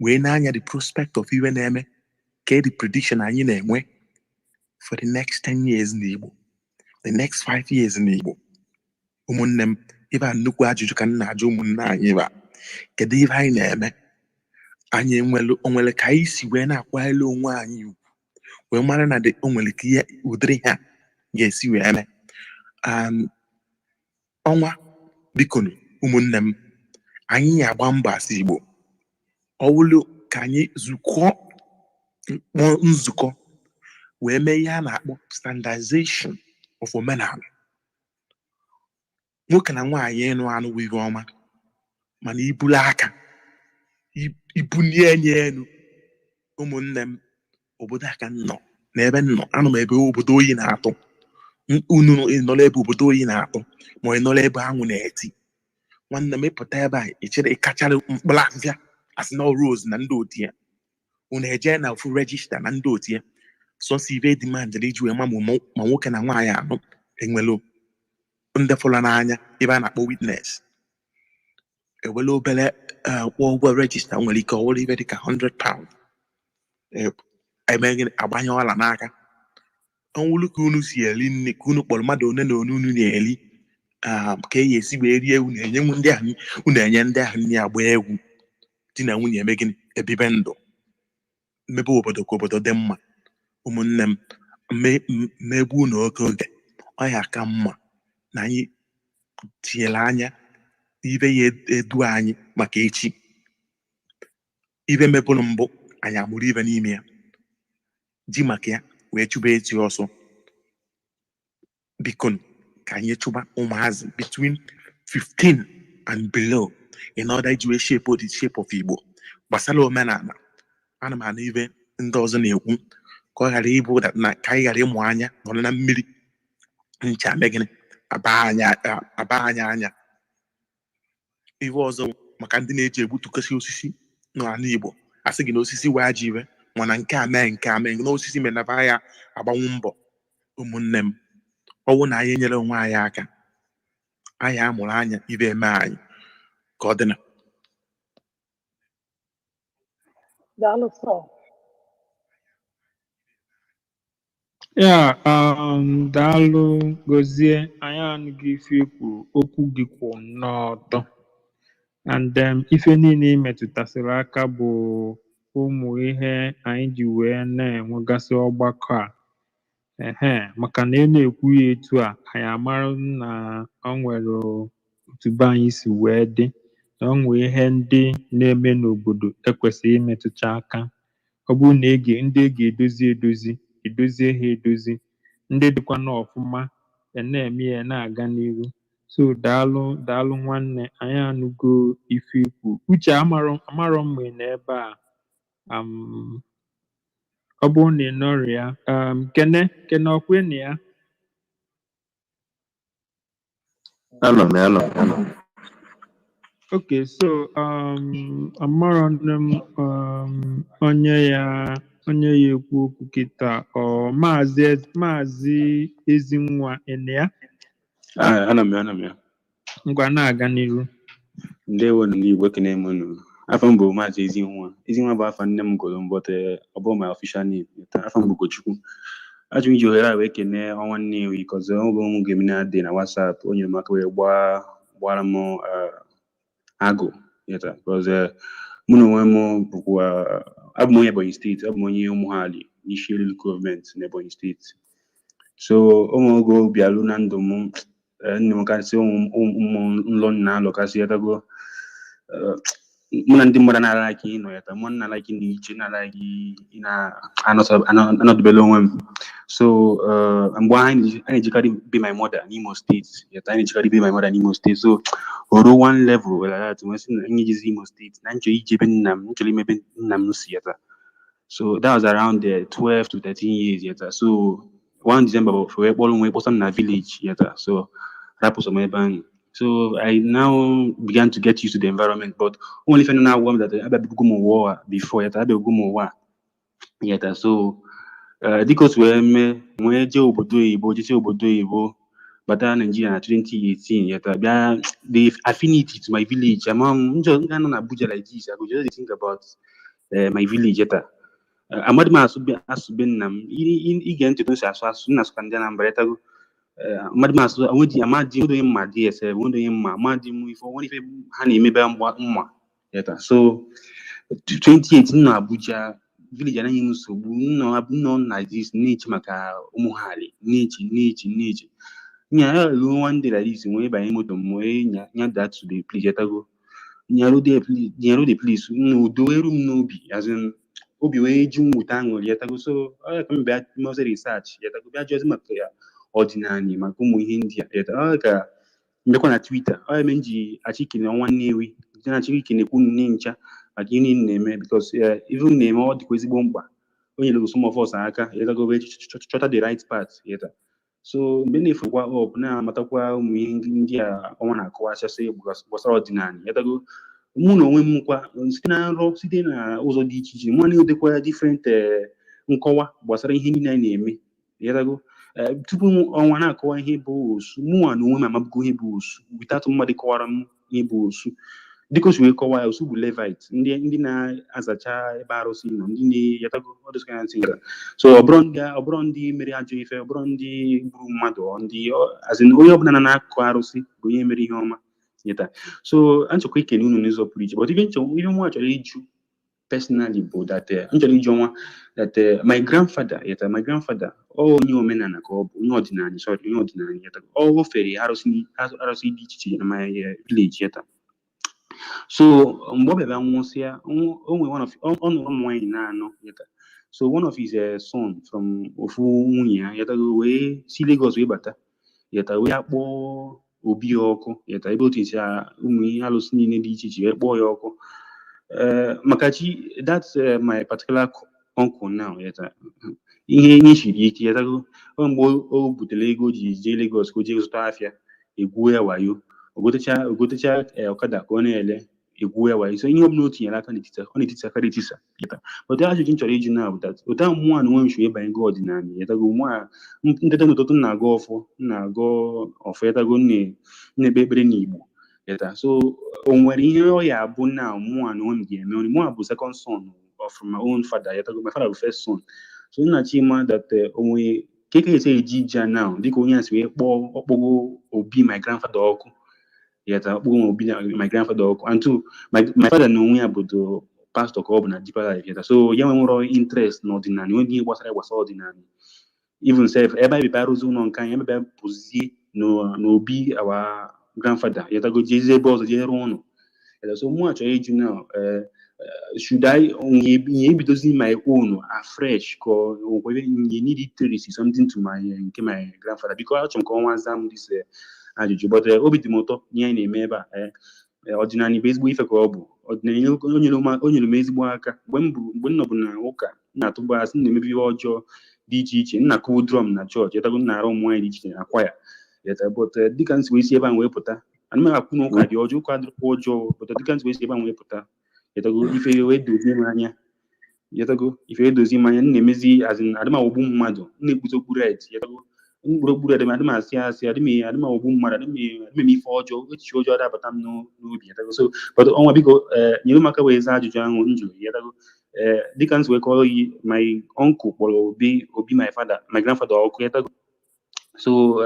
wee n'anya the prospect of ibe na-eme, ka the prediction anyị na-enwe for the next 10 years n'Igbo, the next 5 years n'Igbo. Ụmụnne m, ibe a nnukwu ajụjụ ka m na-ajụ ụmụnne anyị ebe a: kedu ibe anyị na-eme? Anyị enwere onwere ka anyị si wee na-akwanyere onwe anyị ugwu wee mara na o nwere ka ihe ụdịrị ha ga-esi wee mee ọnwa? Bikonu, ụmụnne m, anyị ga-agba mbọ asị Igbo ọ wụlụ ka anyị zukọ, kpọọ nzukọ wee mee ihe a na-akpọ standardization of omenala. Nwoke na nwaanyị ịnụ anụ bụ ihe ọma, mana ibulu aka ibunie enye elu, ụmụnne m. Obodo a ka m nọ, na ebe m nọ, anọ m ebe obodo oyi na-atụ. Unu nọrọ ebe obodo oyi na-atụ, ma ị nọrọ ebe anwụ na-eti, nwanne m, ịpụta ebe a, ị chere ịkachara mkpụrụ afịfịa, asị na Rose na ndị otu ya, unu eje na ofu register na ndị otu ya, sọsọ ibe demand iji wee ma ma nwoke na nwaanyị anụ enwelu ndị fụrụ n'anya, ebe a na-akpọ witness, ewere obere kwụọ ụgwọ register, nwere ike ọ wụrụ ibe dịka £100, eme gịnị, agbanye ọla n'aka. Ọnwụrụ ka unu si eri nri, ka unu kpọrọ mmadụ one na one unu na-eri, ka e esi wee rie, unu enyenwu ndị ahụ, unu enye ndị ahụ nri, agba egwu, di na nwunye eme gịnị, ebibe ndụ, mebe obodo ka obodo dị mma. Ụmụnne m, mmegbu unu oke oge, ọ ya aka mma na anyị tinyere anya ibe ya edu anyị maka echi. Ibe mebụrụ mbụ, anyị amụrụ ibe n'ime ya, ji maka ya wee chụba echi ọsọ. Biko, ka anyị chụba ụmụazị between 15 and below in order iji wee shape the shape of Igbo. Gbasara omenala, ana m anụ ibe ndị ọzọ na-ekwu, ka ọ ghara ịbụ na ka anyị ghara ịmụ anya nọrọ na mmiri ncha mee gịnị, aba anyị anya. Ihe ọzọ, maka ndị na-eji egbutukasị osisi n'ala Igbo, asị gị na osisi wee ajọ iwe, mana nke a mee, nke a mee na osisi menaba ya agbanwu mbọ. Ụmụnne m, ọwụ na anyị enyere onwe anyị aka, anyị amụrụ anya ibe eme anyị ka ọ dị na Daalụ sọ. Ya, daalụ Gozie, anyị anụghị ife i kwuru, okwu gị kwụ nnọọ ọtọ. And ife niile ị metụtasịrị aka bụ ụmụ ihe anyị ji wee na-enwegasị ọgbakọ a. Ehe, maka na ị na-ekwu ya etu a, anyị amara na o nwere otu be anyị si wee dị, na o nwee ihe ndị na-eme n'obodo ekwesịghị imetụcha aka. Ọ bụrụ na ege ndị e ga-edozi edozi, edozie ha edozi, ndị dịkwa n'ọfụma e na-eme ya na-aga n'ihu. So daalụ, daalụ nwanne, anyị anụgo ife ikwu. Uche, amarọ amarọ m ma ị nọ ebe a. Ọ bụrụ na ị nọrọ ya, Kene, Kene, ọkwa ị nọ ya? Anọ m ya, anọ m, anọ m. Okay, so amarọ m onye ya ekwu okwu kịta, ọ Maazị Ezinwa, ị nọ ya? Ah, anọ m ya, anọ m ya. Ngwa, na-aga n'iru. Ndewo ndị Igbo, ekene m unu. Afọ m bụ Maazị Ezinwa. Ezinwa bụ afa nne m gụrụ m, but ọ bụ my official name. Afọ m bụ Ugochukwu. Achọrọ m iji ohere a wee kenee Ọnwa Nnewi, 'cause ọ bụ m ga-eme na dị na WhatsApp, o nyere m aka wee gbara m agụ yeta, 'cause mụ na onwe m bụkwa, abụ m onye Ebonyi Steeti, abụ m onye Ụmụhali n'Ishielu Local Government na Ebonyi Steeti. So ụmụ oge bịaru na ndụ m, nne m kasị ụmụ ụmụ nlọ nna alọkasị yatago, mụ na ndị mmadụ na-alaiki ịnọ yata, mụ na like na iche na like ị na-anọdụbele onwe m. So mgbe ahụ anyị na-ejikarị be my mother n'Imo Steeti yata, anyị na-ejikarị be my mother n'Imo Steeti. So o ruo one level like that, wee sị na anyị ejizi Imo Steeti, na nchọrọ ijebe nna m, nchọrọ imebe nna m si yata. So that was around 12 to 13 years yata. So one December bụ wee kpọrọ m wee kpọsa m na village yata, so rapụ m ebe ahụ. So I now began to get used to the environment, but only ife na-agwa m that abịabugo m ụwa a before yata, abịabugo m ụwa a yata. So dịka otu wee mee, wee jee obodo oyibo, jesie obodo oyibo, bata Nigeria na 2018 yata, bịa, the affinity to my village, ama m njọ nga nọ na Abuja like this, I go just dey think about my village yata. Amadị m asụ be nna m. Ige ntị otu m si asụ asụ m na-asụ ka ndị Anambra yatago. Amadị m asụ onwedi, amadị onwedi onye mma dị ese, onwedi onye mma amadị m ife, onwere ife ha na-emebe mgba mma yata. So 2018 nọ Abuja, village anaghị m nsogbu, nọ na this na-eche maka ụmụ ha ali, na-eche na-eche na-eche nya ya ruo one day like this, wee banye moto m wee nya that to the place yatago, nyaruo the place n'udo wee ru m n'obi, as in obi wee ju m wute aṅụrị yatago. So ọ ya ka m bịa mọzọ research yatago, bịa jụọzi maka ya ọdịnala, maka ụmụ ihe ndị a yata. Ọ ka mbịakwa na Twitter, ọ ya mere m ji achọ ikene Ọnwa Nnewi, na-achọ ikenekwu unu ncha maka ihe niile na-eme, because even na-eme, ọ dịkwa ezigbo mkpa. O nyere some of us aka, ịghọtago, wee chọta the right path, ịghọta. So mgbe m na-efokwa up, na-amatakwa ụmụ ihe ndị a ọnwa na-akọwachasị gbasara ọdịnala, ịghọtago, mụ na onwe m kwa, site na nrọ, site na ụzọ dị iche iche, mụ na-edekwa different nkọwa gbasara ihe niile anyị na-eme, ịghọtago. Tupu ọnwa na-akọwa ihe bụ osu, mụnwa na onwe m amabugo ihe bụ osu without mmadụ kọwara m ihe bụ osu. Dịka o si wee kọwaa ya, osu bụ Levite, ndị na-azacha ebe arụsị nọ, ndị na-eyatago, all those kind of things. So ọ bụrụ ndị mere ajọ ife, ọ bụrụ ndị gburu mmadụ, ọ ndị as in onye ọbụla na-akụ arụsị bụ onye mere ihe ọma nyeta. So anchọkwa ikene unu n'ụzọ pụrụ iche, but ife nwa chọrọ ịjụ personally bụ that m chọrọ ịjụ nwa that my grandfather, yeta, my grandfather, ọ onye omenala ka ọ bụ, onye ọdịnala, sorry, onye ọdịnala, yeta. Ọ fere arụsị dị iche iche na my village, yeta. So mgbe ọ bịara nwụsịa, o nwere one of ọ nụrụ ụmụ nwaanyị na-anọ, yeta. So one of his son from ofu nwunye ya, yetago, wee si Lagos wee bata, yeta, wee kpọọ obi ya ọkụ, yeta, ebe otu esi ụmụ ihe alụsị niile dị iche iche, wee kpọọ ya ọkụ. Maka chi that's my particular uncle now, yeta, ihe siri ike, yetago. Ọ mgbe o butere ego o ji jee Lagos ka o jee zụta afịa, egwuo ya wayo, ogotecha ọkada ka ọ na-ele, egwuo ya wayo. So ihe ọbụla o tinyere aka n'etiti, ọ na-etiti aka etisa, yeta. But ajụjụ m chọrọ ịjụ na bụ that otu ahụ mụnwa na onwe m si wee banye go ọdịnala, yetago, mụnwa nteta n'ụtụtụ, m na-agọ ọfọ, m na-agọ ọfọ, yetago, m na-ekpe ekpere n'Igbo, yeta. So o nwere ihe ọ ya abụ na mụnwa na onwe m ga-eme? Mụnwa bụ second son of my own father, yetago. My father bụ first son. So nna Chima, that onwe ka esi eji ije a now, dịka onye a si wee kpọọ ọkpọgo obi my grandfather ọkụ, yeta, ọkpọgo obi my grandfather ọkụ. And two, my father na onwe ya bụ the pastor ka ọ bụ na Deeper Life, yeta. So ya nwere interest n'ọdịnala, enweghị ihe gbasara gbasara ọdịnala. Even sef, ebe anyị bịa rụzi ụlọ nke anyị, ebe bịa pụzie n'obi our grandfather, yetago, jezie ebe ọzọ jee rụọ ụlọ, yeta. So mụ chọrọ ịjụ now, should I nye ebidozi my own afresh, ka ọ nwere nye need trace something to my nke my grandfather? Because achọrọ m ka ọnwa zaa m this ajụjụ. But obi dị m ụtọ n'ihe anyị na-eme ebe a. Ọdịnala bụ ezigbo ife ka ọ bụ. Ọdịnala o nyere m ezigbo aka mgbe m bụ mgbe m nọbụ na ụka, m na-atụba asị, m na-emebi ihe ọjọọ dị iche iche, m na-akụwu drum na chọọchị, yetago, m na-arụ ụmụ nwaanyị dị iche iche na kwaya, yeta. But dịka m si wee si ebe ahụ wee pụta, ana m akwụ na ụka dị ọjọọ, ụka adịrịkwa ọjọọ, but dịka m si wee si ebe ahụ wee pụta, yetago, ife wee dozie m anya, yetago, ife wee dozie m anya. M na-emezi, as in adị m aghọgbu mmadụ, m na-ekpuzi okwu right, yetago, mkpụrụ okpuru, adị m asị asị, adị m aghọgbu mmadụ, adị m eme ife ọjọọ, echiche ọjọọ adabata m n'obi, yetago. So but ọnwa, biko, nyere m aka wee zaa ajụjụ ahụ m jụrụ, yetago. Dịka m si wee kọrọ gị, my uncle kpọrọ obi my father, my grandfather ọkụ, yetago. So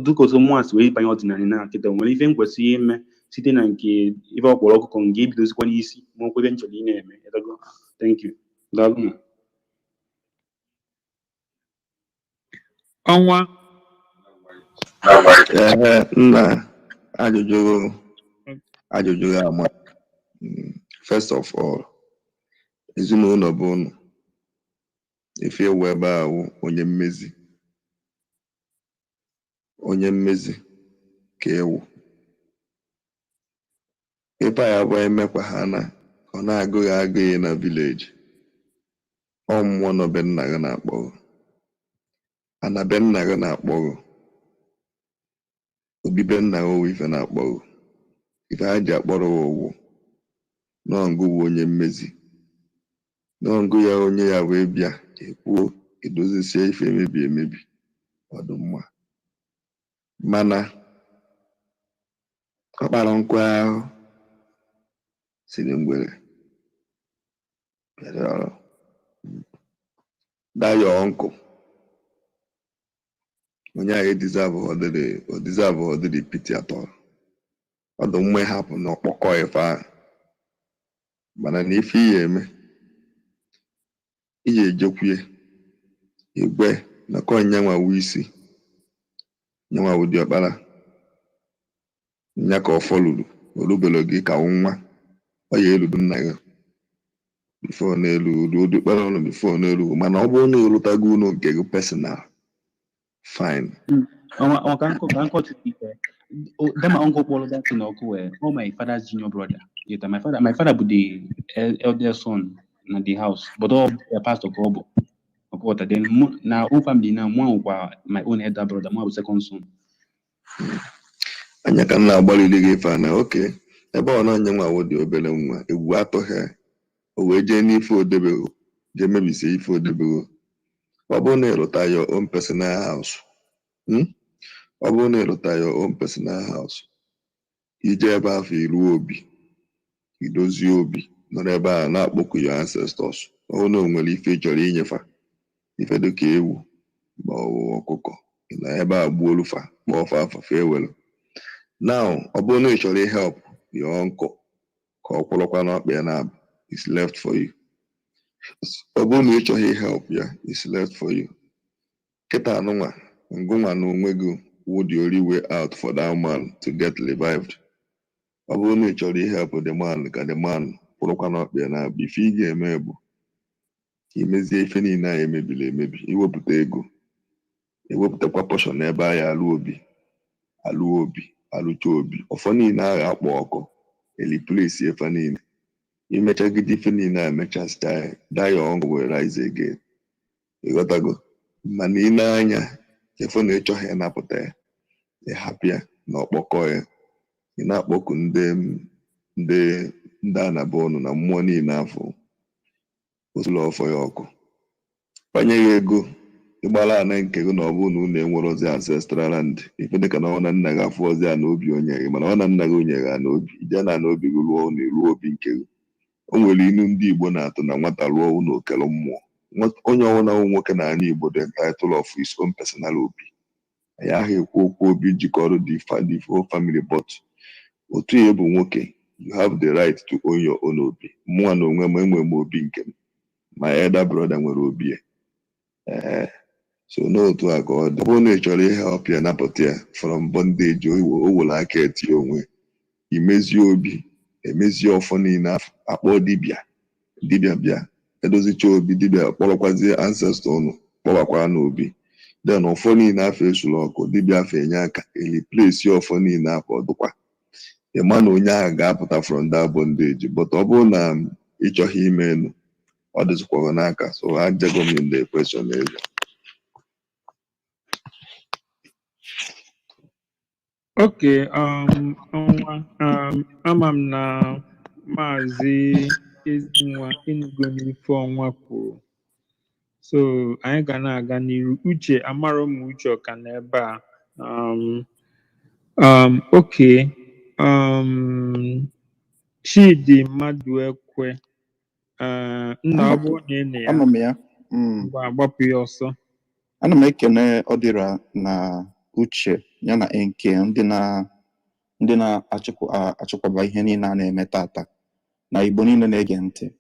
dịka otu mụnwa si wee banye ọdịnala na kịta, nwere ife m kwesịrị ime site na nke ife ọ kpọrọ ọkụkọ m ga-ebidozikwa n'isi ma ọkwa ebe m chọrọ ị na-eme, yetago? Thank you, daalụ m. Ọnwa. Ee, nna, ajụjụ ya ama. First of all, ezinụlọ bụ ụnụ ife ewu ebe a wụ onye mmezi, onye mmezi ka ewu ebe a ya bụ emekwa ha na ọ na-agụghị agụghị na village. Ọ mmụọ nọ be nna gị na-akpọ gị, ana be nna gị na-akpọ gị, obi be nna gị owu ife na-akpọ gị. Ife ha ji akpọrọ gị owu nọọ ngụ bụ onye mmezi, nọọ ngụ ya, onye ya wee bịa ekwuo edozisie ife emebi emebi, ọ dị mma. Mana ọ kpara nkụ ahụ siri ngwere bịara ọrụ that your uncle, onye ahụ edeserve ọdịrị, o deserve ọdịrị pity atọ. Ọ dị mma ịhapụ na ọkpọkọ ife ahụ, mana na ife ihe eme, ihe ejekwue igwe na kọ nyanwa wu isi, nyanwa wu diọkpara nya ka ọfọ luru orubere gị ka nwa ọ ya eludu nna gị before n'elu ruo diọkpara ụlọ before n'elu. Mana ọ bụrụ na ịlụtago ụlọ nke gị personal, fine. Ọnwa ọnwa ka nkọ chukwu ife. That my uncle kpọrọ that thing ọkụ, all my father's junior brother. Yeah, my father bụ the eldest son. na the house, but ọ ya pastor ka ọ bụ ọkọta. Then mụ na own family na mụ nwekwa my own elder brother, mụ bụ second son. Anya ka m na-agbalili gị ife a na oke ebe ọ na onye nwa wụ dị obere nwa egwu atụghị ya, o wee jee n'ife odebego, jee mebisie ife odebego. Ọ bụrụ na ịrụta your own personal house, Ọ bụrụ na ịrụta your own personal house, ije ebe afọ iruo obi, idozie obi, nọrọ ebe a na-akpọku your ancestors. Ọ bụrụ na o nwere ife ị chọrọ inyefa, ife dịka ewu ma ọ bụ ọkụkọ, ị nọ ebe a gbuo olufa, kpọọ fa afa, fa ewelu. Now, ọ bụrụ na ị chọrọ help your uncle ka ọ kwụrụkwa n'ọkpa ya na is left for you. Ọ bụrụ na ị chọghị help ya, is left for you. Kịta anụnwa, ngụnwa na onwe gị wụ the only way out for that man to get revived. Ọ bụrụ na ị chọrọ help the man ka the man kwụrụkwa n'ọkpa ya na ife ị ga-eme bụ ka imezie ife niile a emebiri emebi, iwepụta ego, ewepụtakwa portion ebe a ya alụ obi, alụ obi, alụcha obi, ọfọ niile ahụ akpọ ọkụ, eliplace ife niile. Imechagide ife niile a, emechasịcha ya, that your uncle will rise again. Ịghọtago? Mana ị na-anya efu na ịchọghị ịnapụta ya, ịhapụ ya na ọkpọkọ ya, ị na-akpọku ndị anaba ụnụ na mmụọ niile afọ osulu ọfọ ya ọkụ, kwanye ya ego, ịgbara ana nke gị. Na ọ bụrụ na unu enwerozi ancestral land, ife dịka na ọ na nna gị afụ ozi a na obi onye gị, mana ọ na nna gị onye gị ana obi, ije na ana obi gị rụọ ụlọ, ruo obi nke gị. O nwere inu ndị Igbo na-atụ na nwata rụọ ụlọ, okele mmụọ. Onye ọbụla wụ nwoke na ala Igbo dị entitled of his own personal obi. Anyị ahụ ekwu okwu obi jikọrọ the whole family, but otu ya bụ nwoke, you have the right to own your own obi. Mụnwa na onwe m, enwe m obi nke m. My elder brother nwere obi ya. Ee, so n'otu a ka ọ dị. Ọ bụrụ na ị chọrọ ihe help ya napụta ya from bondage, o were aka etinye onwe, imezie obi, emezie ọfọ niile afọ, akpọ dibịa, dibịa bịa edozicha obi, dibịa kpọrọkwazie ancestor ụnụ kpọbakwa n'obi. Then ọfọ niile afọ esuru ọkụ, dibịa afọ enye aka eliplace ọfọ niile afọ, ọdụkwa ịma na onye ahụ ga-apụta from that bondage. But ọ bụrụ na ị chọghị ime elu, ọ dịzikwa gị n'aka. So ajego m in the question ego. Okay, ọnwa, ama m na Maazị Ezinwa ịnụgo n'ife ọnwa kwuru. So anyị ga na-aga n'iru. Uche, amarọ m Uche ọ ka nọ ebe a. Okay. Chidi Maduekwe, nna, ọ bụrụ na ị nọ ya, Anọ m ya. Ngwa, agbapụ ya ọsọ. Ana m ekene Ọdịra na Uche ya na NK, ndị na-achịkwa achịkwaba ihe niile a na-eme tata, na Igbo niile na-ege ntị.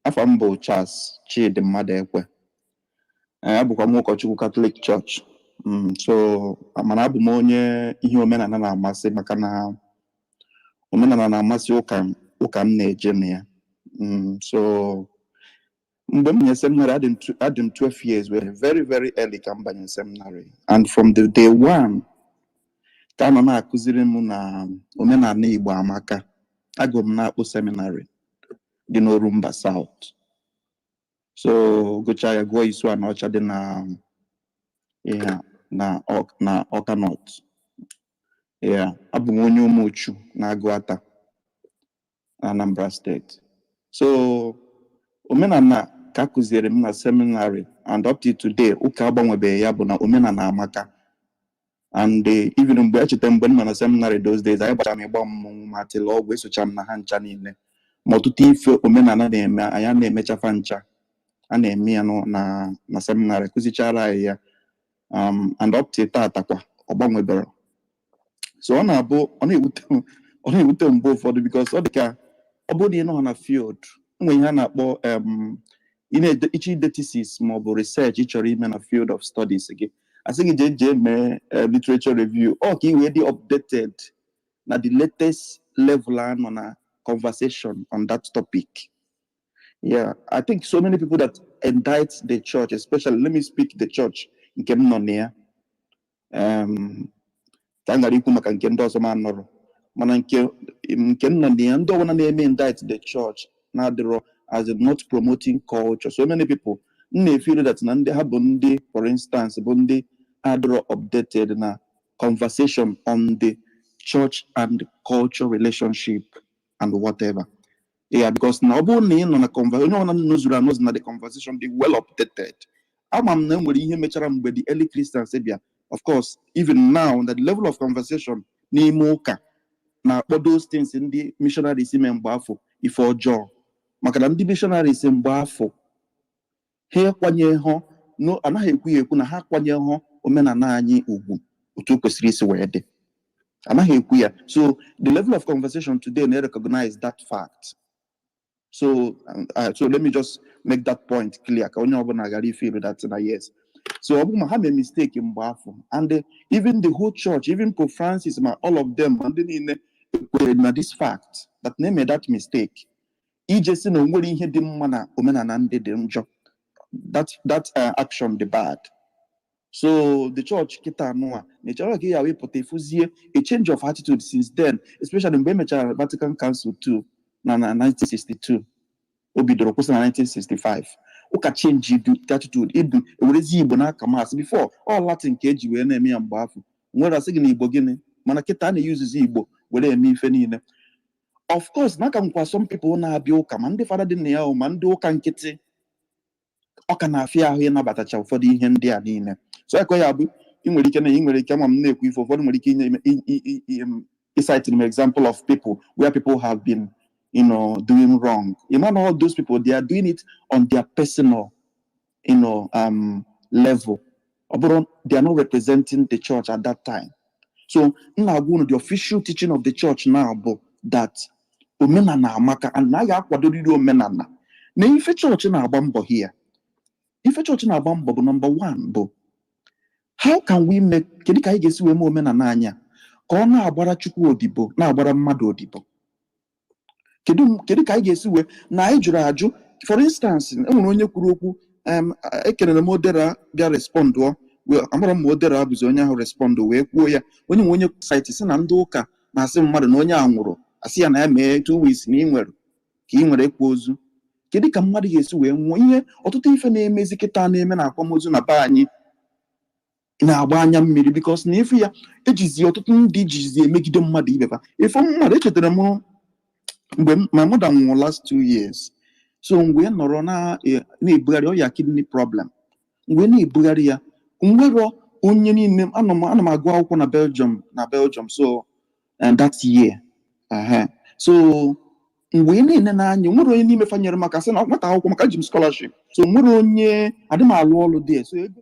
Afọ m bụ Charles Chidi Mmadụekwe. Ee, abụkwa m ụkọchukwu Catholic Church. So mana abụ m onye ihe omenala na-amasị, maka na omenala na-amasị ụka m na-eje na ya. So mgbe m banyere seminary, adị m 12 years, were very very early ka m banyere seminary, and from the day one ka a nọ na-akụziri m na omenala Igbo amaka. Agụrụ m na-akpụ seminary dị n'Orumba South, so gụchaa ya, gụọ Isu Anọcha dị na ihe a, na Ọka North. Yeah, abụ m onye Ụmụchu na Agụata na Anambra Steeti. So omenala ka akụziere m na seminary, and up to today ụka agbanwebeghị ya, bụ na omenala amaka. And even mgbe echeta mgbe m nọ na seminary those days, anyị gbachara m ịgba mmọnwụ ma tịla ọgwụ, esocha m na ha ncha niile, ma ọtụtụ ife omenala na-eme, anyị na-emechafa ncha, a na-eme ya na seminary, kụzichara anyị ya, and up to tata kwa ọ gbanwebere. So ọ na-abụ ọ na-ewute m mgbe ụfọdụ, because ọ dị ka ọ bụrụ na ị nọ na field, nwere ihe a na-akpọ ị na-ede iche ide thesis ma ọ bụ research ị chọrọ ime na field of studies gị, asị gị jee mee literature review, ọ ka ị wee dị updated na the latest level a nọ na conversation on that topic. Yeah, I think so many people that indict the church, especially, let me speak the church nke m nọ na ya, ka m ghara ikwu maka nke ndị ọzọ m anọrọ, mana nke m nọ na ya, ndị ọbụla na-eme indict the church na-adịrọ as in not promoting culture. So many people m na-efeel that na ndị ha bụ ndị, for instance, bụ ndị adịrọ updated na conversation on the church and culture relationship and whatever. Yeah, because na ọ bụrụ na ị nọ na conversation, onye ọbụla nọzuru anọzu na the conversation dị well updated. Ama m na e nwere ihe mechara mgbe the early Christians bịa. Of course, even now, the level of conversation n'ime ụka na-akpọ those things ndị missionaries mee mgbe afọ ife ọjọọ, maka na ndị missionaries mgbe afọ ha ekwanye hụ no, anaghị ekwu ya ekwu na ha akwanye hụ omenala anyị ugwu otu o kwesịrị isi wee dị. Anaghị ekwu ya. So the level of conversation today na recognize that fact. So let me just make that point clear ka onye ọbụla ghara ifeel that na yes, so ọ bụ ma ha mee mistake mgbe afọ. And even the whole church, even Pope Francis ma all of them, ma ndị niile kwenyere na this fact that na eme that mistake ije si na o nwere ihe dị mma na omenala ndị dị njọ, that action dị bad. So the church kịta anụa na-echere ka ya wepụta efuzie a change of attitude since then, especially mgbe emechara Vatican Council II na 1962. O bidoro kwụsị na 1965. Ụka change the attitude idu ewerezi Igbo n'aka mass. Before, all Latin ka eji wee na-eme ya mgbe afọ nwere asị gị na Igbo gịnị, mana kịta a na-eyuzizi Igbo were eme ife niile. Of course, n'aka nkwa some people na-abịa ụka, ma ndị fada dị na ya o, ma ndị ụka nkịtị, ọ ka na-afịa ahụ ịnabatacha ụfọdụ ihe ndị a niile. So ekwe ya bụ ị nwere ike na ị nwere ike ama m na-ekwu ife ụfọdụ nwere ike inye cite an example of people where people have been doing wrong. All those people, they are doing it on their personal level. Ọ bụrụ they are not representing the church at that time. So m na-agwa unu, the official teaching of the church now bụ that omenala amaka and na a ga-akwadoriri omenala. Na ife chọọchị na-agba mbọ here, ife chọọchị na-agba mbọ bụ, number one bụ, how can we make, kedu ka anyị ga-esi wee mee omenala anyị a ka ọ na-agbara Chukwu odibo, na-agbara mmadụ odibo? Kedu ka anyị ga-esi wee na anyị jụrụ ajụ? For instance, e nwere onye kwuru okwu, ekelere m Odera bịa respondụọ. Amara m ma Odera bụzi onye ahụ respond wee kwuo ya. Onye nwe onye site si na ndị ụka na-asị mmadụ na onye a nwụrụ, asị ya na ya mee 2 weeks na ị nwere ka ị nwere ịkwa ozu. Kedu ka mmadụ ga-esi wee nwụọ? Ihe ọtụtụ ife na-emezi kịta na-eme na akwamozu na be anyị na-agba anya mmiri, because na ife ya ejizi ọtụtụ ndị jizi emegide mmadụ ibe fa. Ife mmadụ echetara m mgbe my mother nwụrụ last 2 years. So mgbe nọrọ na-ebugharị ọya kidney problem, mgbe na-ebugharị ya, nwero onye niile anọ m, ana m agụ akwụkwọ na Belgium. So and that year, so mgbe niile n'anya, nwere onye n'ime fa nyere maka sị na nwata akwụkwọ maka ji m scholarship, so nwere onye adị m alụ ọlụ dị so ego.